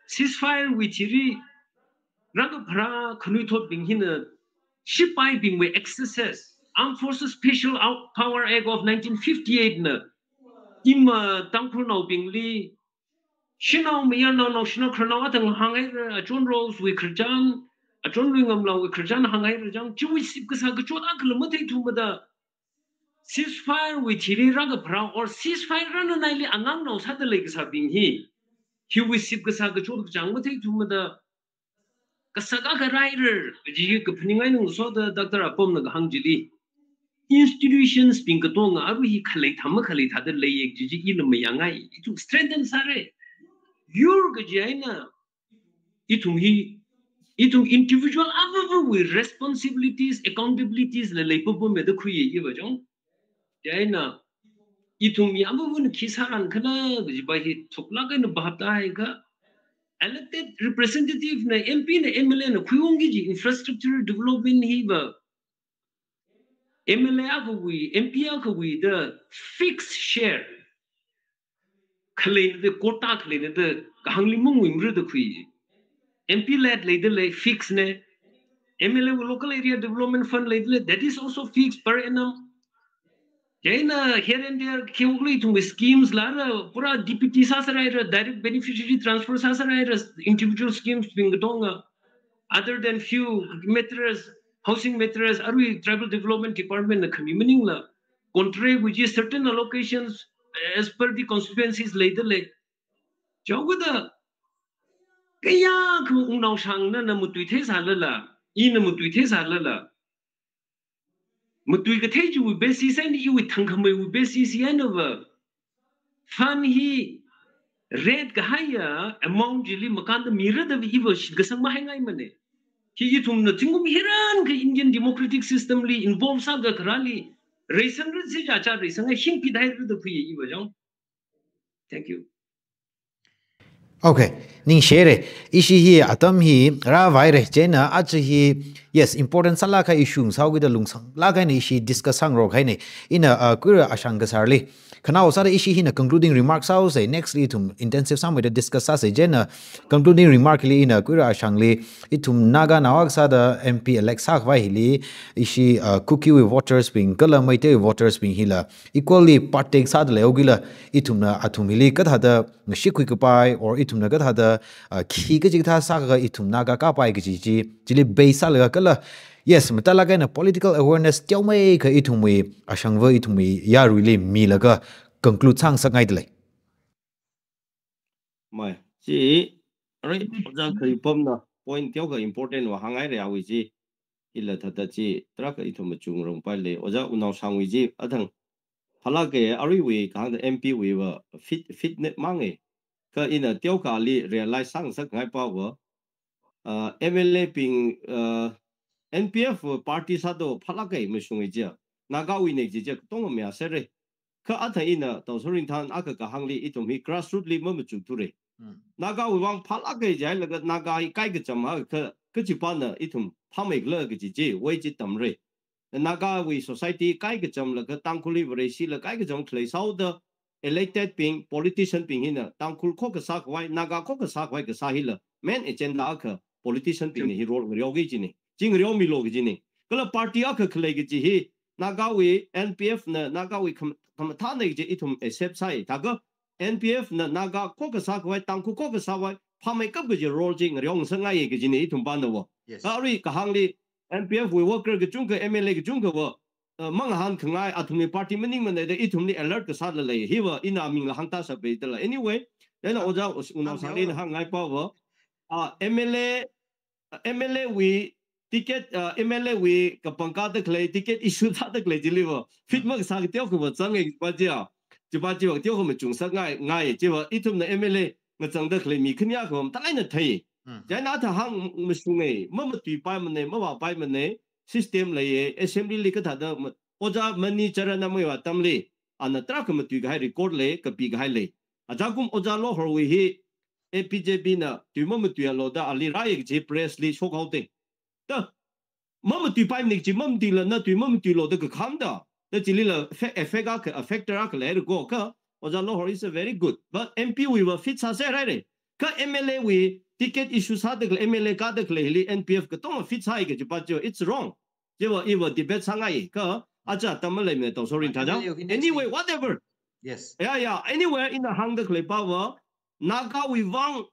Ceasefire wui thili, rākapharā khanuithotbing hina, shipaibingwui exercise, Armed Forces Special Out-, Power Act of nineteen fifty-eight na, ima Tangkhulnaobingli, shanao mayarnao, naoshinao khararnao athang hānghaira, Achon Rosewui khararchan, Achon Luingamlaowui khararchan hānghaira jang, chiwui sipkasā kachot akhala matheithumada, ceasefire wui thili rākapharā or ceasefire rānanaili angangnao sāda leikasābing hi, hiwui sipkasā kachot kachāng matheithumada, kasak akha rāhaira, kaji kaphaning eina ngasoda Doctor Apamna kahāng chili, institutionsbing katonga arui hi khaleithā makhaleithāda leiya kaji chi ila mayāngai, ithum strengthen sāra. Yur kaji eina, ithum hi, ithum individual avāvawui responsibilities, accountabilities la leipapammeida khuiya iva jang. Chieina, ithum yāmvāvun khi sāran khala kajiva hi thuklāk eina bhap tāhaiakha, elected representative na, M P na, M L A na khuiungki kaji infrastructure development hiva M L A akhawui, M P akhawui da fixed share khaleina da, quota khaleina da kahāngli manguimara da khui. M P led leidalei, fixed na. M L A wui local area development fund leidalei, that is also fixed per annum. Chieina here and there, khi ungli ithumwui schemes la rā, pura D B T sāsārai rā, direct beneficiary transfer sāsārai rā, individual schemes bing katonga. Other than few matters, housing matters, arui tribal development department na khami maningla, contract wui chi certain allocations as per the constituencies leidalei. Chaokada, kayākha wungnaoshangna na matuithei sālala, ina matuithei sālala, matuikathei chiwui basis eina, iwui thangkhameiwui basis einava fund hi rate kahaiya amount chili makānda mira da iva shitkasang mahaingaimana. Hi ithumna zingkum hiyākha Indian democratic system li involve sāda kharāli, reisangra, chi chāchā reisanghai, hingphit haira da khuiya iva chang. Thank you. Okay, ningshire. Ishi hi atam hi rāvaire, chieina aja hi, yes, important sālākha issue sāhaokida lungsanglāk eina ishi discuss sāngarok haine. Ina, uh, Kuira Ashang kasārli. Khanao sāda ishi hina concluding remark sāhaose, next li ithum intensive sāmeida discuss sāse, chieina concluding remark li ina Kuira Ashangli, ithum Naganao akha sāda M P elect sākhavai hili, ishi, uh, Kuki wui voters bing kala Meitei wui voters bing hila equally partake sāda leihaokila, ithumna athum hili kathāda ngashit khuikapai, or ithumna kathāda, uh, khi kachikathā sākha ithum Naga kāpai kaji chi, chili base sālaga kala, yes, mathālāk eina political awareness teomeikha ithumwui Ashangva ithumwui yaruili milaga conclude sāngasakngaidalei. Mai, chi, arui, Oja Kharipamna point teokha important va hānghaire awui chi. Ila thāda chi, tarākha ithum machungrumpai lei. Oja Unaoshangwui chi, athang, phalāke, aruiwui kahāngda M P wuiva fit, fitna mange. Kha ina teokhali realize sāngasakngai pava, uh, M L A bing, uh, N P F party sāda phalāke mashunge chi. Nagawuine kaji chi katonga mayāsere. Kha athang ina Tausorinthang akha kahāngli ithum hi grassroot li mamachuk thure. Nagawui vang phalāke jihailaga Naga hi kaikacham hakha, kachipana ithum phāmeikhala kaji chiwui chi tamre. Nagawui society kaikachamlaga Tangkhulli Vareshila kaikacham khalei sāhaoda elected bing, politician bing hina Tangkhul khokkha sākhavai, Naga khokkha sākhavai kasā hila main agenda akha politician bingna hi role ngareoki kajine. Chi ngareomilu kajine. Kala party akha khalei kaji hi Nagawui N P F na Nagawui kham-, khamathāne kaji ithum accept sāi. Thākha N P F na Naga khokkha sākhavai, Tangkhul khokkha sākhavai phāmeikap kaji role chi ngareongasakngaiye kajine ithum pānava. Yes. Kha arui kahāngli N P F wui worker kachungkha, M L A kachungkhava, uh, mangahānkhangai, athumwui party maningmana da ithumli alert kasāla lei. Hiva ina amingla hāngtāshappai dala. Anyway, then Oja Unaoshangli ina hāngngai pava, uh, M L A, uh, M L A wui ticket, uh, M L A wui kapangkāda khalei, ticket issue sāda khalei chiliva fit makasā kateokhava zange kajipa chiya. Chipa chiva teokha machungsakngai, ngai, chiva ithumna M L A ngazangda khalei mi khaniya kha mathālāk eina thei. Chieina athang hāngmashunge, mamatuipaimane, mavāpaimane, system leiye, assembly li kathāda ma-, Oja Mani Charan ameiwui atamli, ana tarākha matuikahai record lei, kapikahai lei. Ajakum Oja Lohorwui hi, A P J P na tui mamatuialu da ali rāye kaji press li shokhaote. Da, mamatuipaimane kaji, mamatuila na tui mamatuilu da kakhamda. Da chilila fe-, effect akha, a factor akha leirako kha, Oja Lohor is a very good. But M P wuiva fit sāserhaire. Kha M L A wui ticket issue sāda khalei, M L A kāda khalei hili N P F katonga fit sāi kajipa chiva, it's wrong. Chiva iva debate sāngai, kha aja atam maleimane Tausorinthang. Anyway, whatever. Yes. Yeah, yeah. Anyway, ina hāngda khalei pava, Nagawui vang,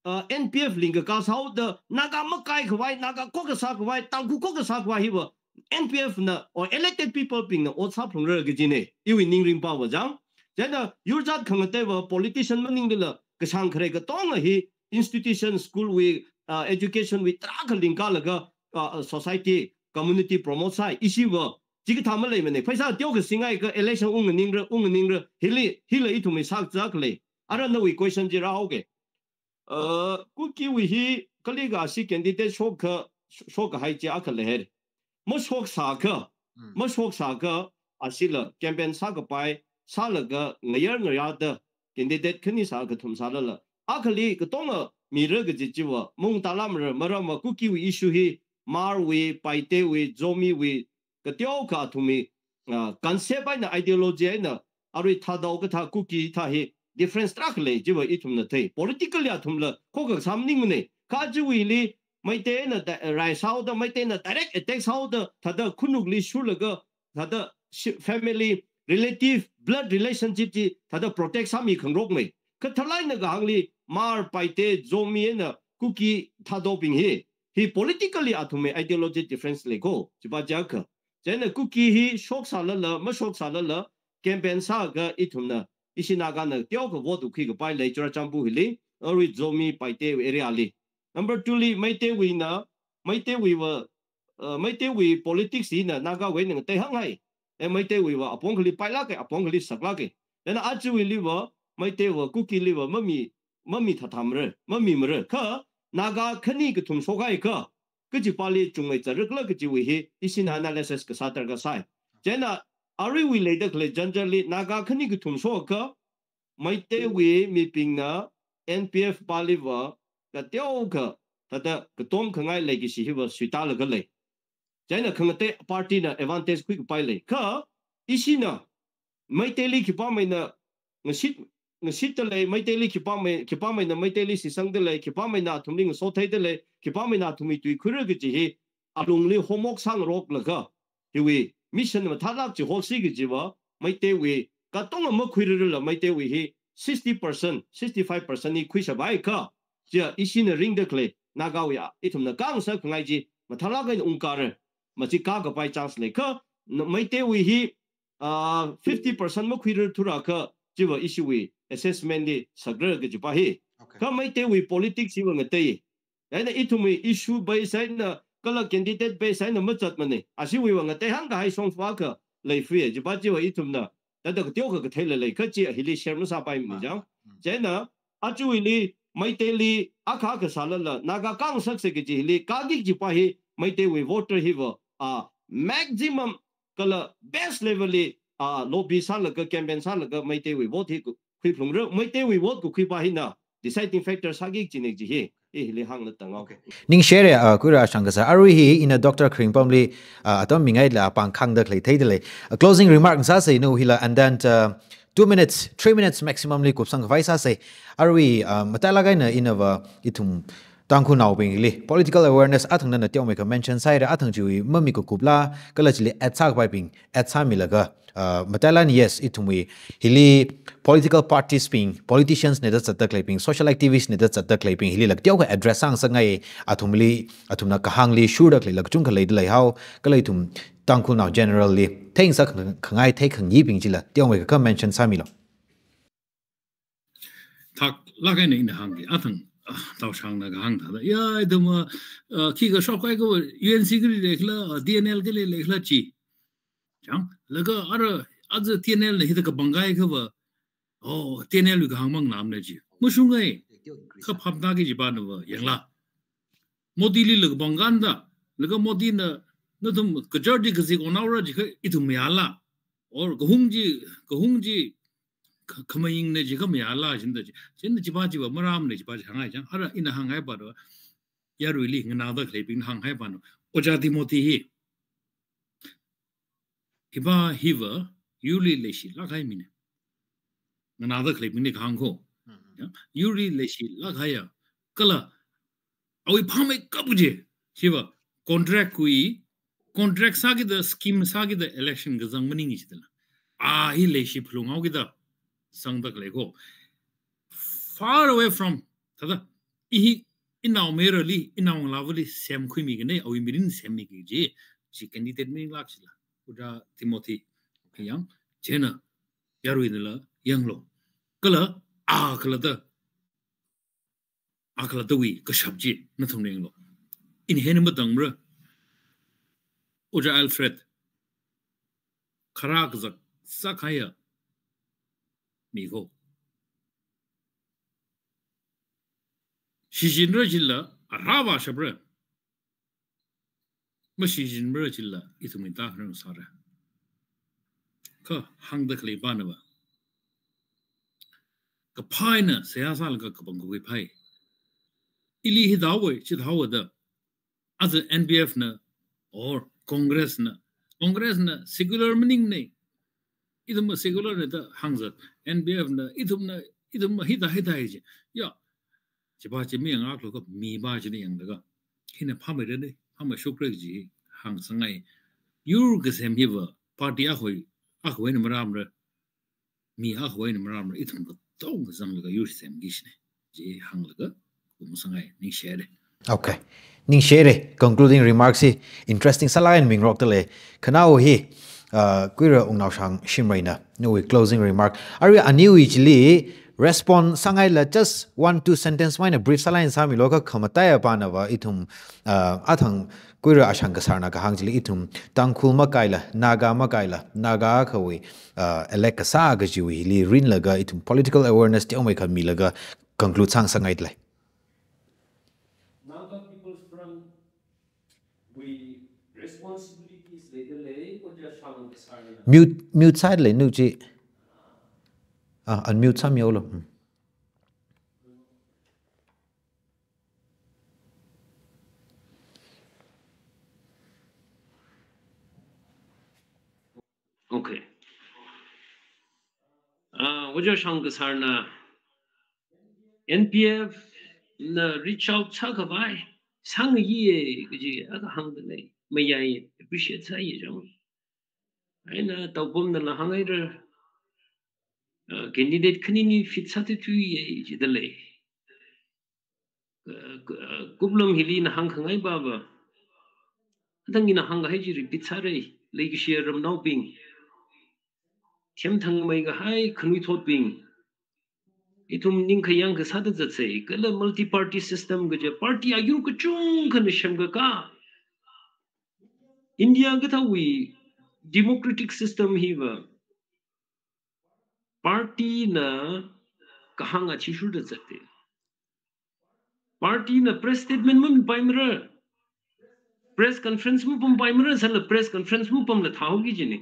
uh, N P F lingkakā sāhaoda, Naga makaikhavai, Naga khokkha sākhavai, Tangkhul khokkha sākhavai hiva N P F na, or elected people bingna ot sāphalungra kajine. Iwui ningring pava chang. Chieina yurjat khangateiva politician maningdala kashāng kharei katonga hi institution, school wui, uh, education wui tarākha lingkalaga, uh, society, community promote sāi, ishiva chikathā maleimane. Pheisā teokha singaikha election ung nganingra, ung nganingra, hili, hila ithumwui sākazā khalei. Ara nawui question chi rāhaoke. Uh, Kukiwui hi kalikha ashi candidate shokka, shokkahai chi akha leihaire. Mashoksākha, mashoksākha, ashila campaign sākapai, sālaga ngayar ngayarda candidate khani sā kathum sālala, akhali katonga mira kaji chiva mung talamra, maramva Kukiwui issue hi Hmarwui, Paitewui, Zomiwui, kateokha athumwui, ah, concept eina, ideology eina, arui Thadou kathā Kuki thā hi difference tarākha lei chiva ithumna thei. Politically athumla khokha sāmaningmana. Kha chiwuili Meitei eina da-, rai sāhaoda, Meitei eina direct attack sāhaoda, thāda khanukli shurlaga, thāda shi-, family, relative, blood relationship chi thāda protect sāmi khangarokmei. Kha thalai eina kahāngli Hmar, Paite, Zomi eina Kuki Thadoubing hi, hi politically athumwui ideology difference lei ko, chiva jiakha. Chieina Kuki hi shok sālala, mashok sālala, campaign sākha ithumna, ishi Nagana teokha vote khuikapai lei Churachandpur hili, arui Zomi Paite area li. Number two li, Meiteiwuina, Meiteiwuiva, uh, Meiteiwui politics hina Nagawui eina ngatei hānghai. Eh, Meiteiwuiva apong akhali pailāka, apong akhali saklāka. Chieina ajawuiliva, Meiteiva, Kukiliva, mami, mami thathamara, mamimara. Kha, Naga khani kathum shokhaiakha, kachipali chungmei zatrikhala kajiwui hi, ishina analysis kasā darkar sai. Chieina, aruiwui leida khalei janjarli, Naga khani kathum shokakha, Meiteiwui mibingna N P F paliva kateokha, thāda katom khangai leikashi hiva suitalaga lei. Chieina khangatei party na advantage khuikapai lei. Kha, ishina, Meiteili khipāmeina ngashit, ngashitta lei, Meiteili khipāmei, khipāmeina Meiteili shitsangda lei, khipāmeina athumli ngasotheida lei, khipāmeina athumwui tui khuira kaji hi, alungli homework sāngaroklaga, hiwui mission mathālāk chi hosi kajiva, Meiteiwui, katonga makhuirarla Meiteiwui hi sixty percent, sixty-five percent hi khuishapaiakha, chia ishina ringda khalei, Nagawui a, ithumna kangsa khangai chi, mathālāk eina ungkara, machi kakapai chance lei. Kha, n-, Meiteiwui hi, ah, fifty percent makhuirar thurakha, chiva ishiwui assessment li sakra kajipa hi. Okay. Kha Meiteiwui politics hiva ngatei. Chieina ithumwui issue base eina, kala candidate base eina mazatmana. Ashiwuiva ngatei hāngkahai shongfa akha leifui, chiva chiva ithumna, thāda kateokha katheila lei, kha chi hili share masāpaimana jang. Mm. Chieina, ajawuili, Meiteili, akha akha sālala, Naga kangsaksei kaji hili, kagi kajipa hi, Meiteiwui voter hiva, ah, maximum kala best level li, ah, lobby sālaga, campaign sālaga, Meiteiwui vote hi ku-, khuiphalungra, Meiteiwui vote kakhuipa hina deciding factor sāki kajina kaji hi, i hili hāngna tangao. Okay. Ningshire, ah, Kuira Ashang kasā. Arui hi ina Doctor Kharingpamli, ah, atam mingaila pāng khāngda khalei theida lei. Ah, closing remark sāsei nu hila, and then, uh, two minutes, three minutes maximum li kupsang khavai sāsei. Arui, ah, matailāk eina inava ithum Tangkhulnaobingli political awareness athang nana teomeikha mention sāhaira, athang chiwui mamikakupla, kala chili add sākapaibing add sāmilaga, ah, matailāk eina yes, ithumwui hili political parties bing, politicians na da zatda khaleibing, social activists na da zatda khaleibing, hilila teokha address sāngasakngai, athumli, athumna kahāngli shurda khalei, kachungkha leida leihao, kala ithum Tangkhulnao generally, theingasak khangai, theikhangaibing chila, teomeikha mention sāmilo. Thaklāk eina ina hāngki, athang, ah, Taushangna kahāng thāda. Ya, ithum, ah, ah, khikha shokhaiakha U N C kali leikhala, ah, T N L kali leikhala chi. Chang, laga ara, aja T N L na hithāda kapangkahaiakhava, oh, T N L wui kahāng manganāmana chi. Mashungngai, kha phaptāki kajipanava, yangla. Modilila kapangkānda, laga Modina, nathum kajardi kazik onaora jikha ithum mayāla. Or kahung chi, kahung chi, kha-, khamayingna jikha mayāla, jinda chi. Jinda chipa chiva marāmana chipa chi hānghai chang. Ara ina hānghaipanava, yaruili nganāda khaleibing hānghaipanava, Ojā Timothy hi. Hipa hiva, yurli leishilāk kahai mina. Nganāda khaleibingli kahāng ko. Mhm. Ya, yurli leishilāk kahaiya. Kala, awui phāmeikap kaji, chiva, contract wui, contract sākida, scheme sākida, election kazang maning jidala. A hi leishi phalunghaokida, zangda khalei ko. Far away from, thāda, i hi, inaomayarali, inaongalāvali semkhuimikana, awui mirin semmiki kaji, chi candidate maninglāk chila. Ojā Timothy, yang, chieina, yaruinala, yanglo. Kala, a khalatta, a khalattawui kashap chi, nathumna yanglo. Ina hi matamra, Ojā Alfred, kharā kazak sākahaiya mi ko. Shichinra chila, arāva shapra. Mashichinmara chila, ithumwui tākhanang sāra. Kha hāngda khaleipanava, kaphā eina seihā sālaga kapangkhui phai. Ili hithāhaowa, chithāhaowa da. Aja N P F na or Congress na, Congress na secular maningmana. Ithum secular na da hāngzat. N P F na, ithumna, ithum hithā hithā haiji. Ya, chiva chi mayangaklu kha miva china yanglaga, hina phāmeirane, phāmeishokra kaji hāngsangngai. Yur kasem hiva party akhawui, akhawui eina maramra, mi akhawui eina maramra, ithum katonga zanglaga yur semki kajina. Chi hānglaga, kum sangngai, ningshire. Okay. Ningshire, concluding remarks hi interesting sālāk eina mingarokta lei. Khanao hi, uh, Kuira Wungnaoshang Shimray na, nawui closing remark. Arui aniwui chili respond sāngaila just one, two sentence mai eina brief sālāk eina sāmilu kha khamataiya pana va ithum, uh, athang Kuira Ashang Kasar na kahāng chili ithum Tangkhul makaila, Naga makaila, Naga akhawui, uh, elect kasā kajiwuili rinlaga ithum political awareness teomeikha milaga conclude sāngasakngaida lei. Naga People's Front wui responsibilities leida lei, Ojā Shang Kasar na. Mute, mute sāda lei, nu chi. Ah, unmute sāmihaolu. Hmm. Okay. Ah, Ojā Shang Kasar na N P F na reach out sākhavai, sāngayi kaji akha hāngda lei. Mayai appreciate sāya jang. Eina Taobam nala hānghaira, ah, candidate khanini fit sāthuithuiya jida lei. Ka-, ka-, kuplam hili ina hāngkhangai pava. Athang ina hāngkahai chi repeat sāra, leikashiya ramnaobing, themthangmeikahai khanuithotbing, ithum ningkhayang kasāda zatsei, kala multi-party system kaja party ayur kachungkhana semkaka. India kathāwui democratic system hiva party na kahāng athishurda zatta. Party na press statement mapaimara. Press conference mapampaimara, sālala press conference mapamla thāhaoki kajina.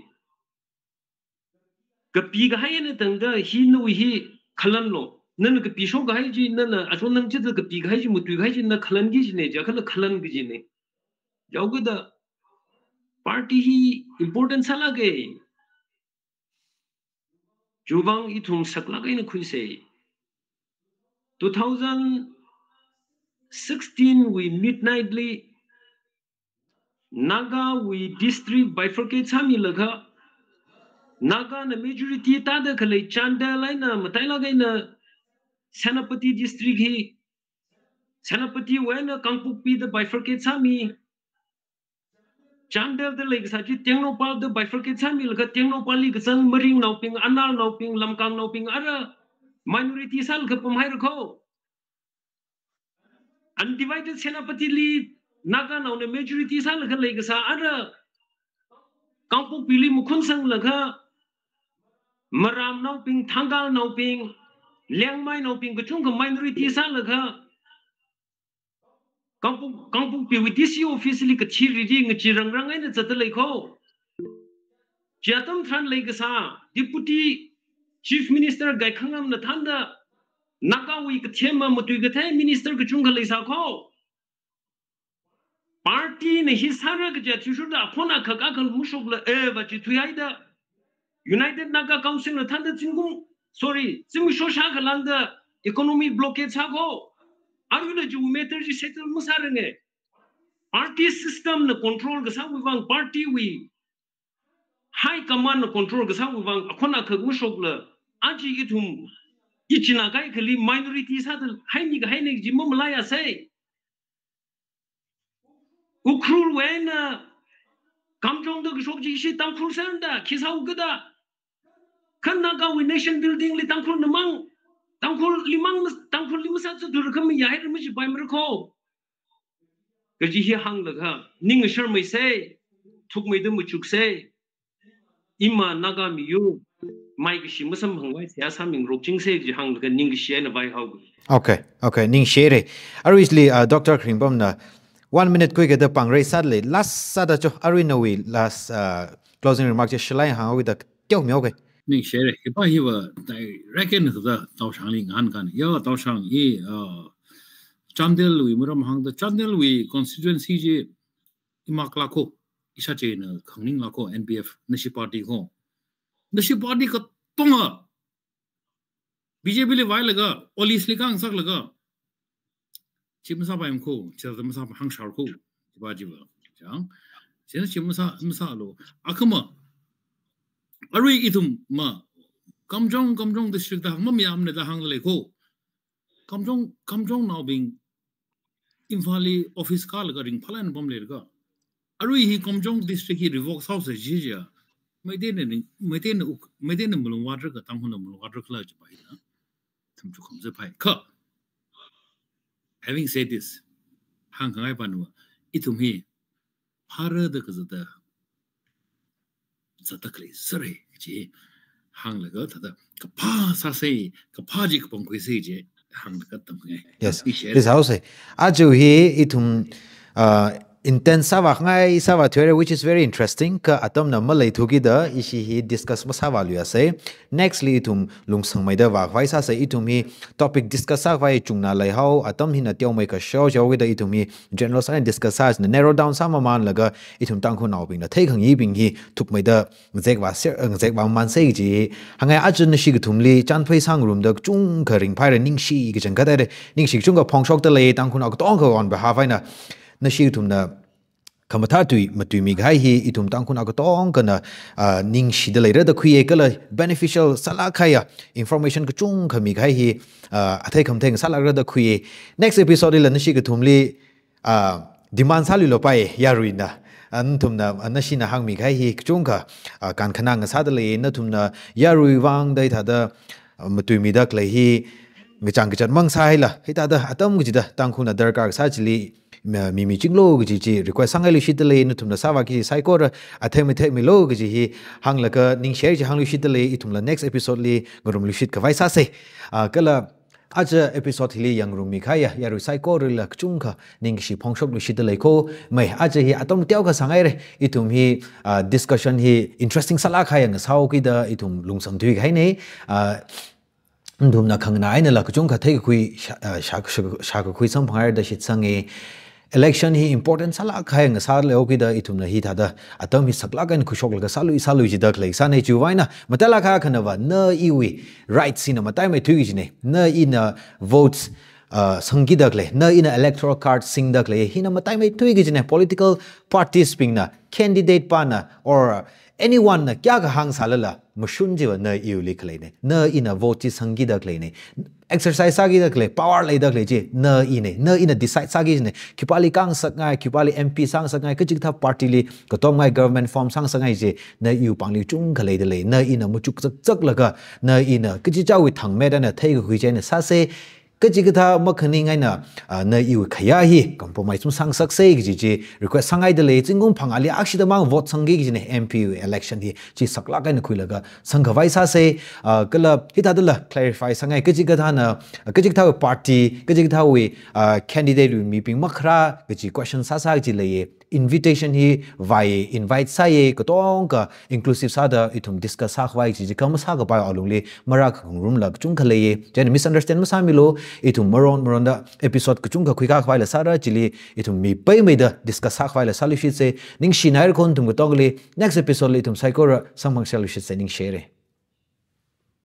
Kapikahai eina tangda hi nawui hi khalanlo. Nana kapishok kahai chi, nana achon nang chida kapikahai chi, matuikahai chi, na khalanki kajina, jiakhala khalan kajina. Jihaokida party hi important sālāka. Chiwuivang ithum saklāk eina khuisei. Two thousand sixteen wui midnight li Naga wui district bifurcate sāmilaga, Naga na majority tāda khalei Chandel eina matailāk eina Senapati district hi, Senapati wui eina Kangpokpi da bifurcate sāmi, Chandel da leikasā chi Tengnoupal da bifurcate sāmilaga, Tengnoupal li kazang Maringnaobing, Anarnaobing, Lamkangnaobing ara minority sālaga pamhaira kho. Undivided Senapati li Naganaona majority sālaga leikasā ara Kangpokpi li makhunsanglaga Maramnaobing, Thangalnaobing, Liangmainaobing kachungkha minority sālaga Kangpok-, Kangpokpi wui D C office li kathi riri ngachi rangrang eina zatda lei kho. Chi atam tharan leikasā Deputy Chief Minister Gaikhangam na thānda Naga wui kathema matui kathei minister kachungkha leisā kho. Party na hi sāra kaja athishurda akhon akhak akha mashokla e va chithuihaida United Naga Council na thānda zingkum, sorry, zingkum shosha khalāngda economy blockade sā kho. Aruila chi matter chi settle masāranga. Party system na control kasāwui vang, party wui high command na control kasāwui vang akhon akhak mashokla, aja ithum ichina kaikhali minority sāda haimi kahaina kaji mamalaiasei. Ukhrul wui eina Kamjong da kashok chi ishi Tangkhul sānda, khi sāhaokida. Kha Nagawui nation building li Tangkhulna mang, Tangkhulli mang, Tangkhulli masāzatthura kha mayahaira majipaimara kho. Kaji hi hānglaga, ning ngasharmeisei, thukmeida machuksei. Ima Naga miyur, maikashi masamphangvai seihā sāmingarokchingsei kaji hānglaga ningkashi eina vaihaoga. Okay, okay, ningshire. Aruili, uh, Doctor Kharingbamna one minute khuikida pāngrei sāda lei, last sāda cho, arui nawui last, uh, closing remark chi shalai hānghaokida teomeoke. Ningshire, hipa hiva direct eina thāda Thaoshangli ngahānkān. Ya, Thaoshang hi, uh, Chandelwui maram hāngda, Chandelwui constituency chi imak lākho, ishāchina khangning lākho, N P F, nashi party kho. Nashi party katonga B J P li vālaga, Olis li kāngasaklaga, chi masāpaimkho, chithāda masā hāngshārkho, chiva chiva. Chang, china chi masā, masālu. Akhama, arui ithum ma, Kamjong, Kamjong district da hāng, mamayāmana da hāngda leikho. Kamjong, Kamjongnaobing, Imphal li office kālaga ringphālāk eina pamleilaga, arui hi Kamjong district hi revoke sāhaosa jiakha, Meiteina ning, Meiteina uk, Meiteina malung vātra kha, Tangkhulna malung vātra khala chiva hina. Thum chu khamza phai. Kha, having said this, hāngkhangai pānva, ithum hi phāra da kazata, zata khalei sāra kaji hānglaga thāda kaphā sāsa, kaphā chi kapangkhuisa ji hānglaga tamngai. Yes. Ningshire. This house. Aja hi ithum, uh, intense sāvāngai, sāvāthuira, which is very interesting. Kha atamna maleithukida ishi hi discuss masāvāluiasa. Next li ithum lungsangmeida vākhavai sāsa, ithum hi topic discuss sākhavai chungna leihao, atam hina teomeikha shaoshao kida ithum hi general sāna discuss sāsina, narrow down sāmamanlaga ithum Tangkhulnaobingna theikhangayibing hi thukmeida ngazek vāser, ngazek vāmansei kaji hāngngai. Aja nashi kathumli chānphei sāngarumda kachungkha ringphaira, ningshi kachangkhat haira, ningshi kachungkha phongshokda lei, Tangkhulnao katongkha on behalf eina nashi kathumna khamathā tui matuimikahai hi ithum Tangkhulnao katongkhana, ah, ningshida leira da khuiya kala beneficial sālāk kahaiya information kachungkha mikahai hi, ah, athei khamathei sālākra da khuiya. Next episode lila nashi kathumli, ah, demand sāluilu pai yaruina. Ah, nathumna, ah, nashina hāngmikahai hi kachungkha, ah, kankhanang sāda lei, nathumna yarui vang da hithāda, ah, matuimida khalei hi ngachang kachat mang sāhaila, hithāda atam kachida Tangkhulna darkar sā chili, mi, mi, michinglu kaji chi request sāngailuishitda lei, nathumna sāvāki kaji saikora athei mathei milu kaji hi hānglaga ningshire ji hāngluishitda lei, ithumla next episode li ngarumluishit khavai sāsa. Ah, kala aja episode hili yangrummikahaiya yarui saikorala kachungkha ningkashi phongshokluishitda leikho. Mai, aja hi atam teokha sāngaira, ithum hi, ah, discussion hi interesting sālāk kahaiya ngasāhaokida ithum lungsangthui kahaina. Ah, nathumna khanganā einala kachungkha theikakhui shā, ah, shā, shā, shākakhui samphangaira da shitsanga. Election hi important sālāk kahai ngasāhaokida ithumna hithāda atam hi saklāk eina khuishoklaga sālui, sālui jida khalei sāna. Chiwui vang eina matailāk akhanava, na iwui rights hina mataimeithui kajina. Na ina votes, ah, sangkida khalei, na ina electoral card singda khalei hina mataimeithui kajina. Political parties bingna, candidate pana, or anyone na kayākha hāngsālala, mashun chiva na iwuili khaleina. Na ina vote chi sangkida khaleina. Exercise sākida khalei, power leida khalei chi na ina. Na ina decide sāki kajina. Khipāli kāngasakngai, khipāli M P sāngasakngai, kachikathā party li katomngai, government form sāngasakngai chi na iwui pāngli chungkha leida lei. Na ina machuk zakzaklaga, na ina kachichāwui thangmeta na theikakhui china sāsa. Kachikathā makhaning eina, ah, na iwui khayā hi compromise masāngasaksa kaji chi request sāngaida lei. Zingkum phangāli akshida mang vote sangki kajina M P election hi, chi saklāk eina khuilaga sangkhavai sāsa. Ah, kala hithādala clarify sāngai, kachikathāna, kachikathāwui party, kachikathāwui, ah, candidate wui mibing makharā kaji question sāsā kaji leiya. Invitation hi vāya, invite sāya, katongkha inclusive sāda ithum discuss sākhavai chi, chi kha masākapai alungli marākhangarumla kachungkha leiya. Chieina misunderstand masāmilu, ithum maron maronda episode kachungkha khuikākhavaila sāra, chili ithum mi peimeida discuss sākhavaila sāluishitsa. Ningshinaira kho nathum katongli, next episode li ithum saikora samphangshokluishitsa, ningshire.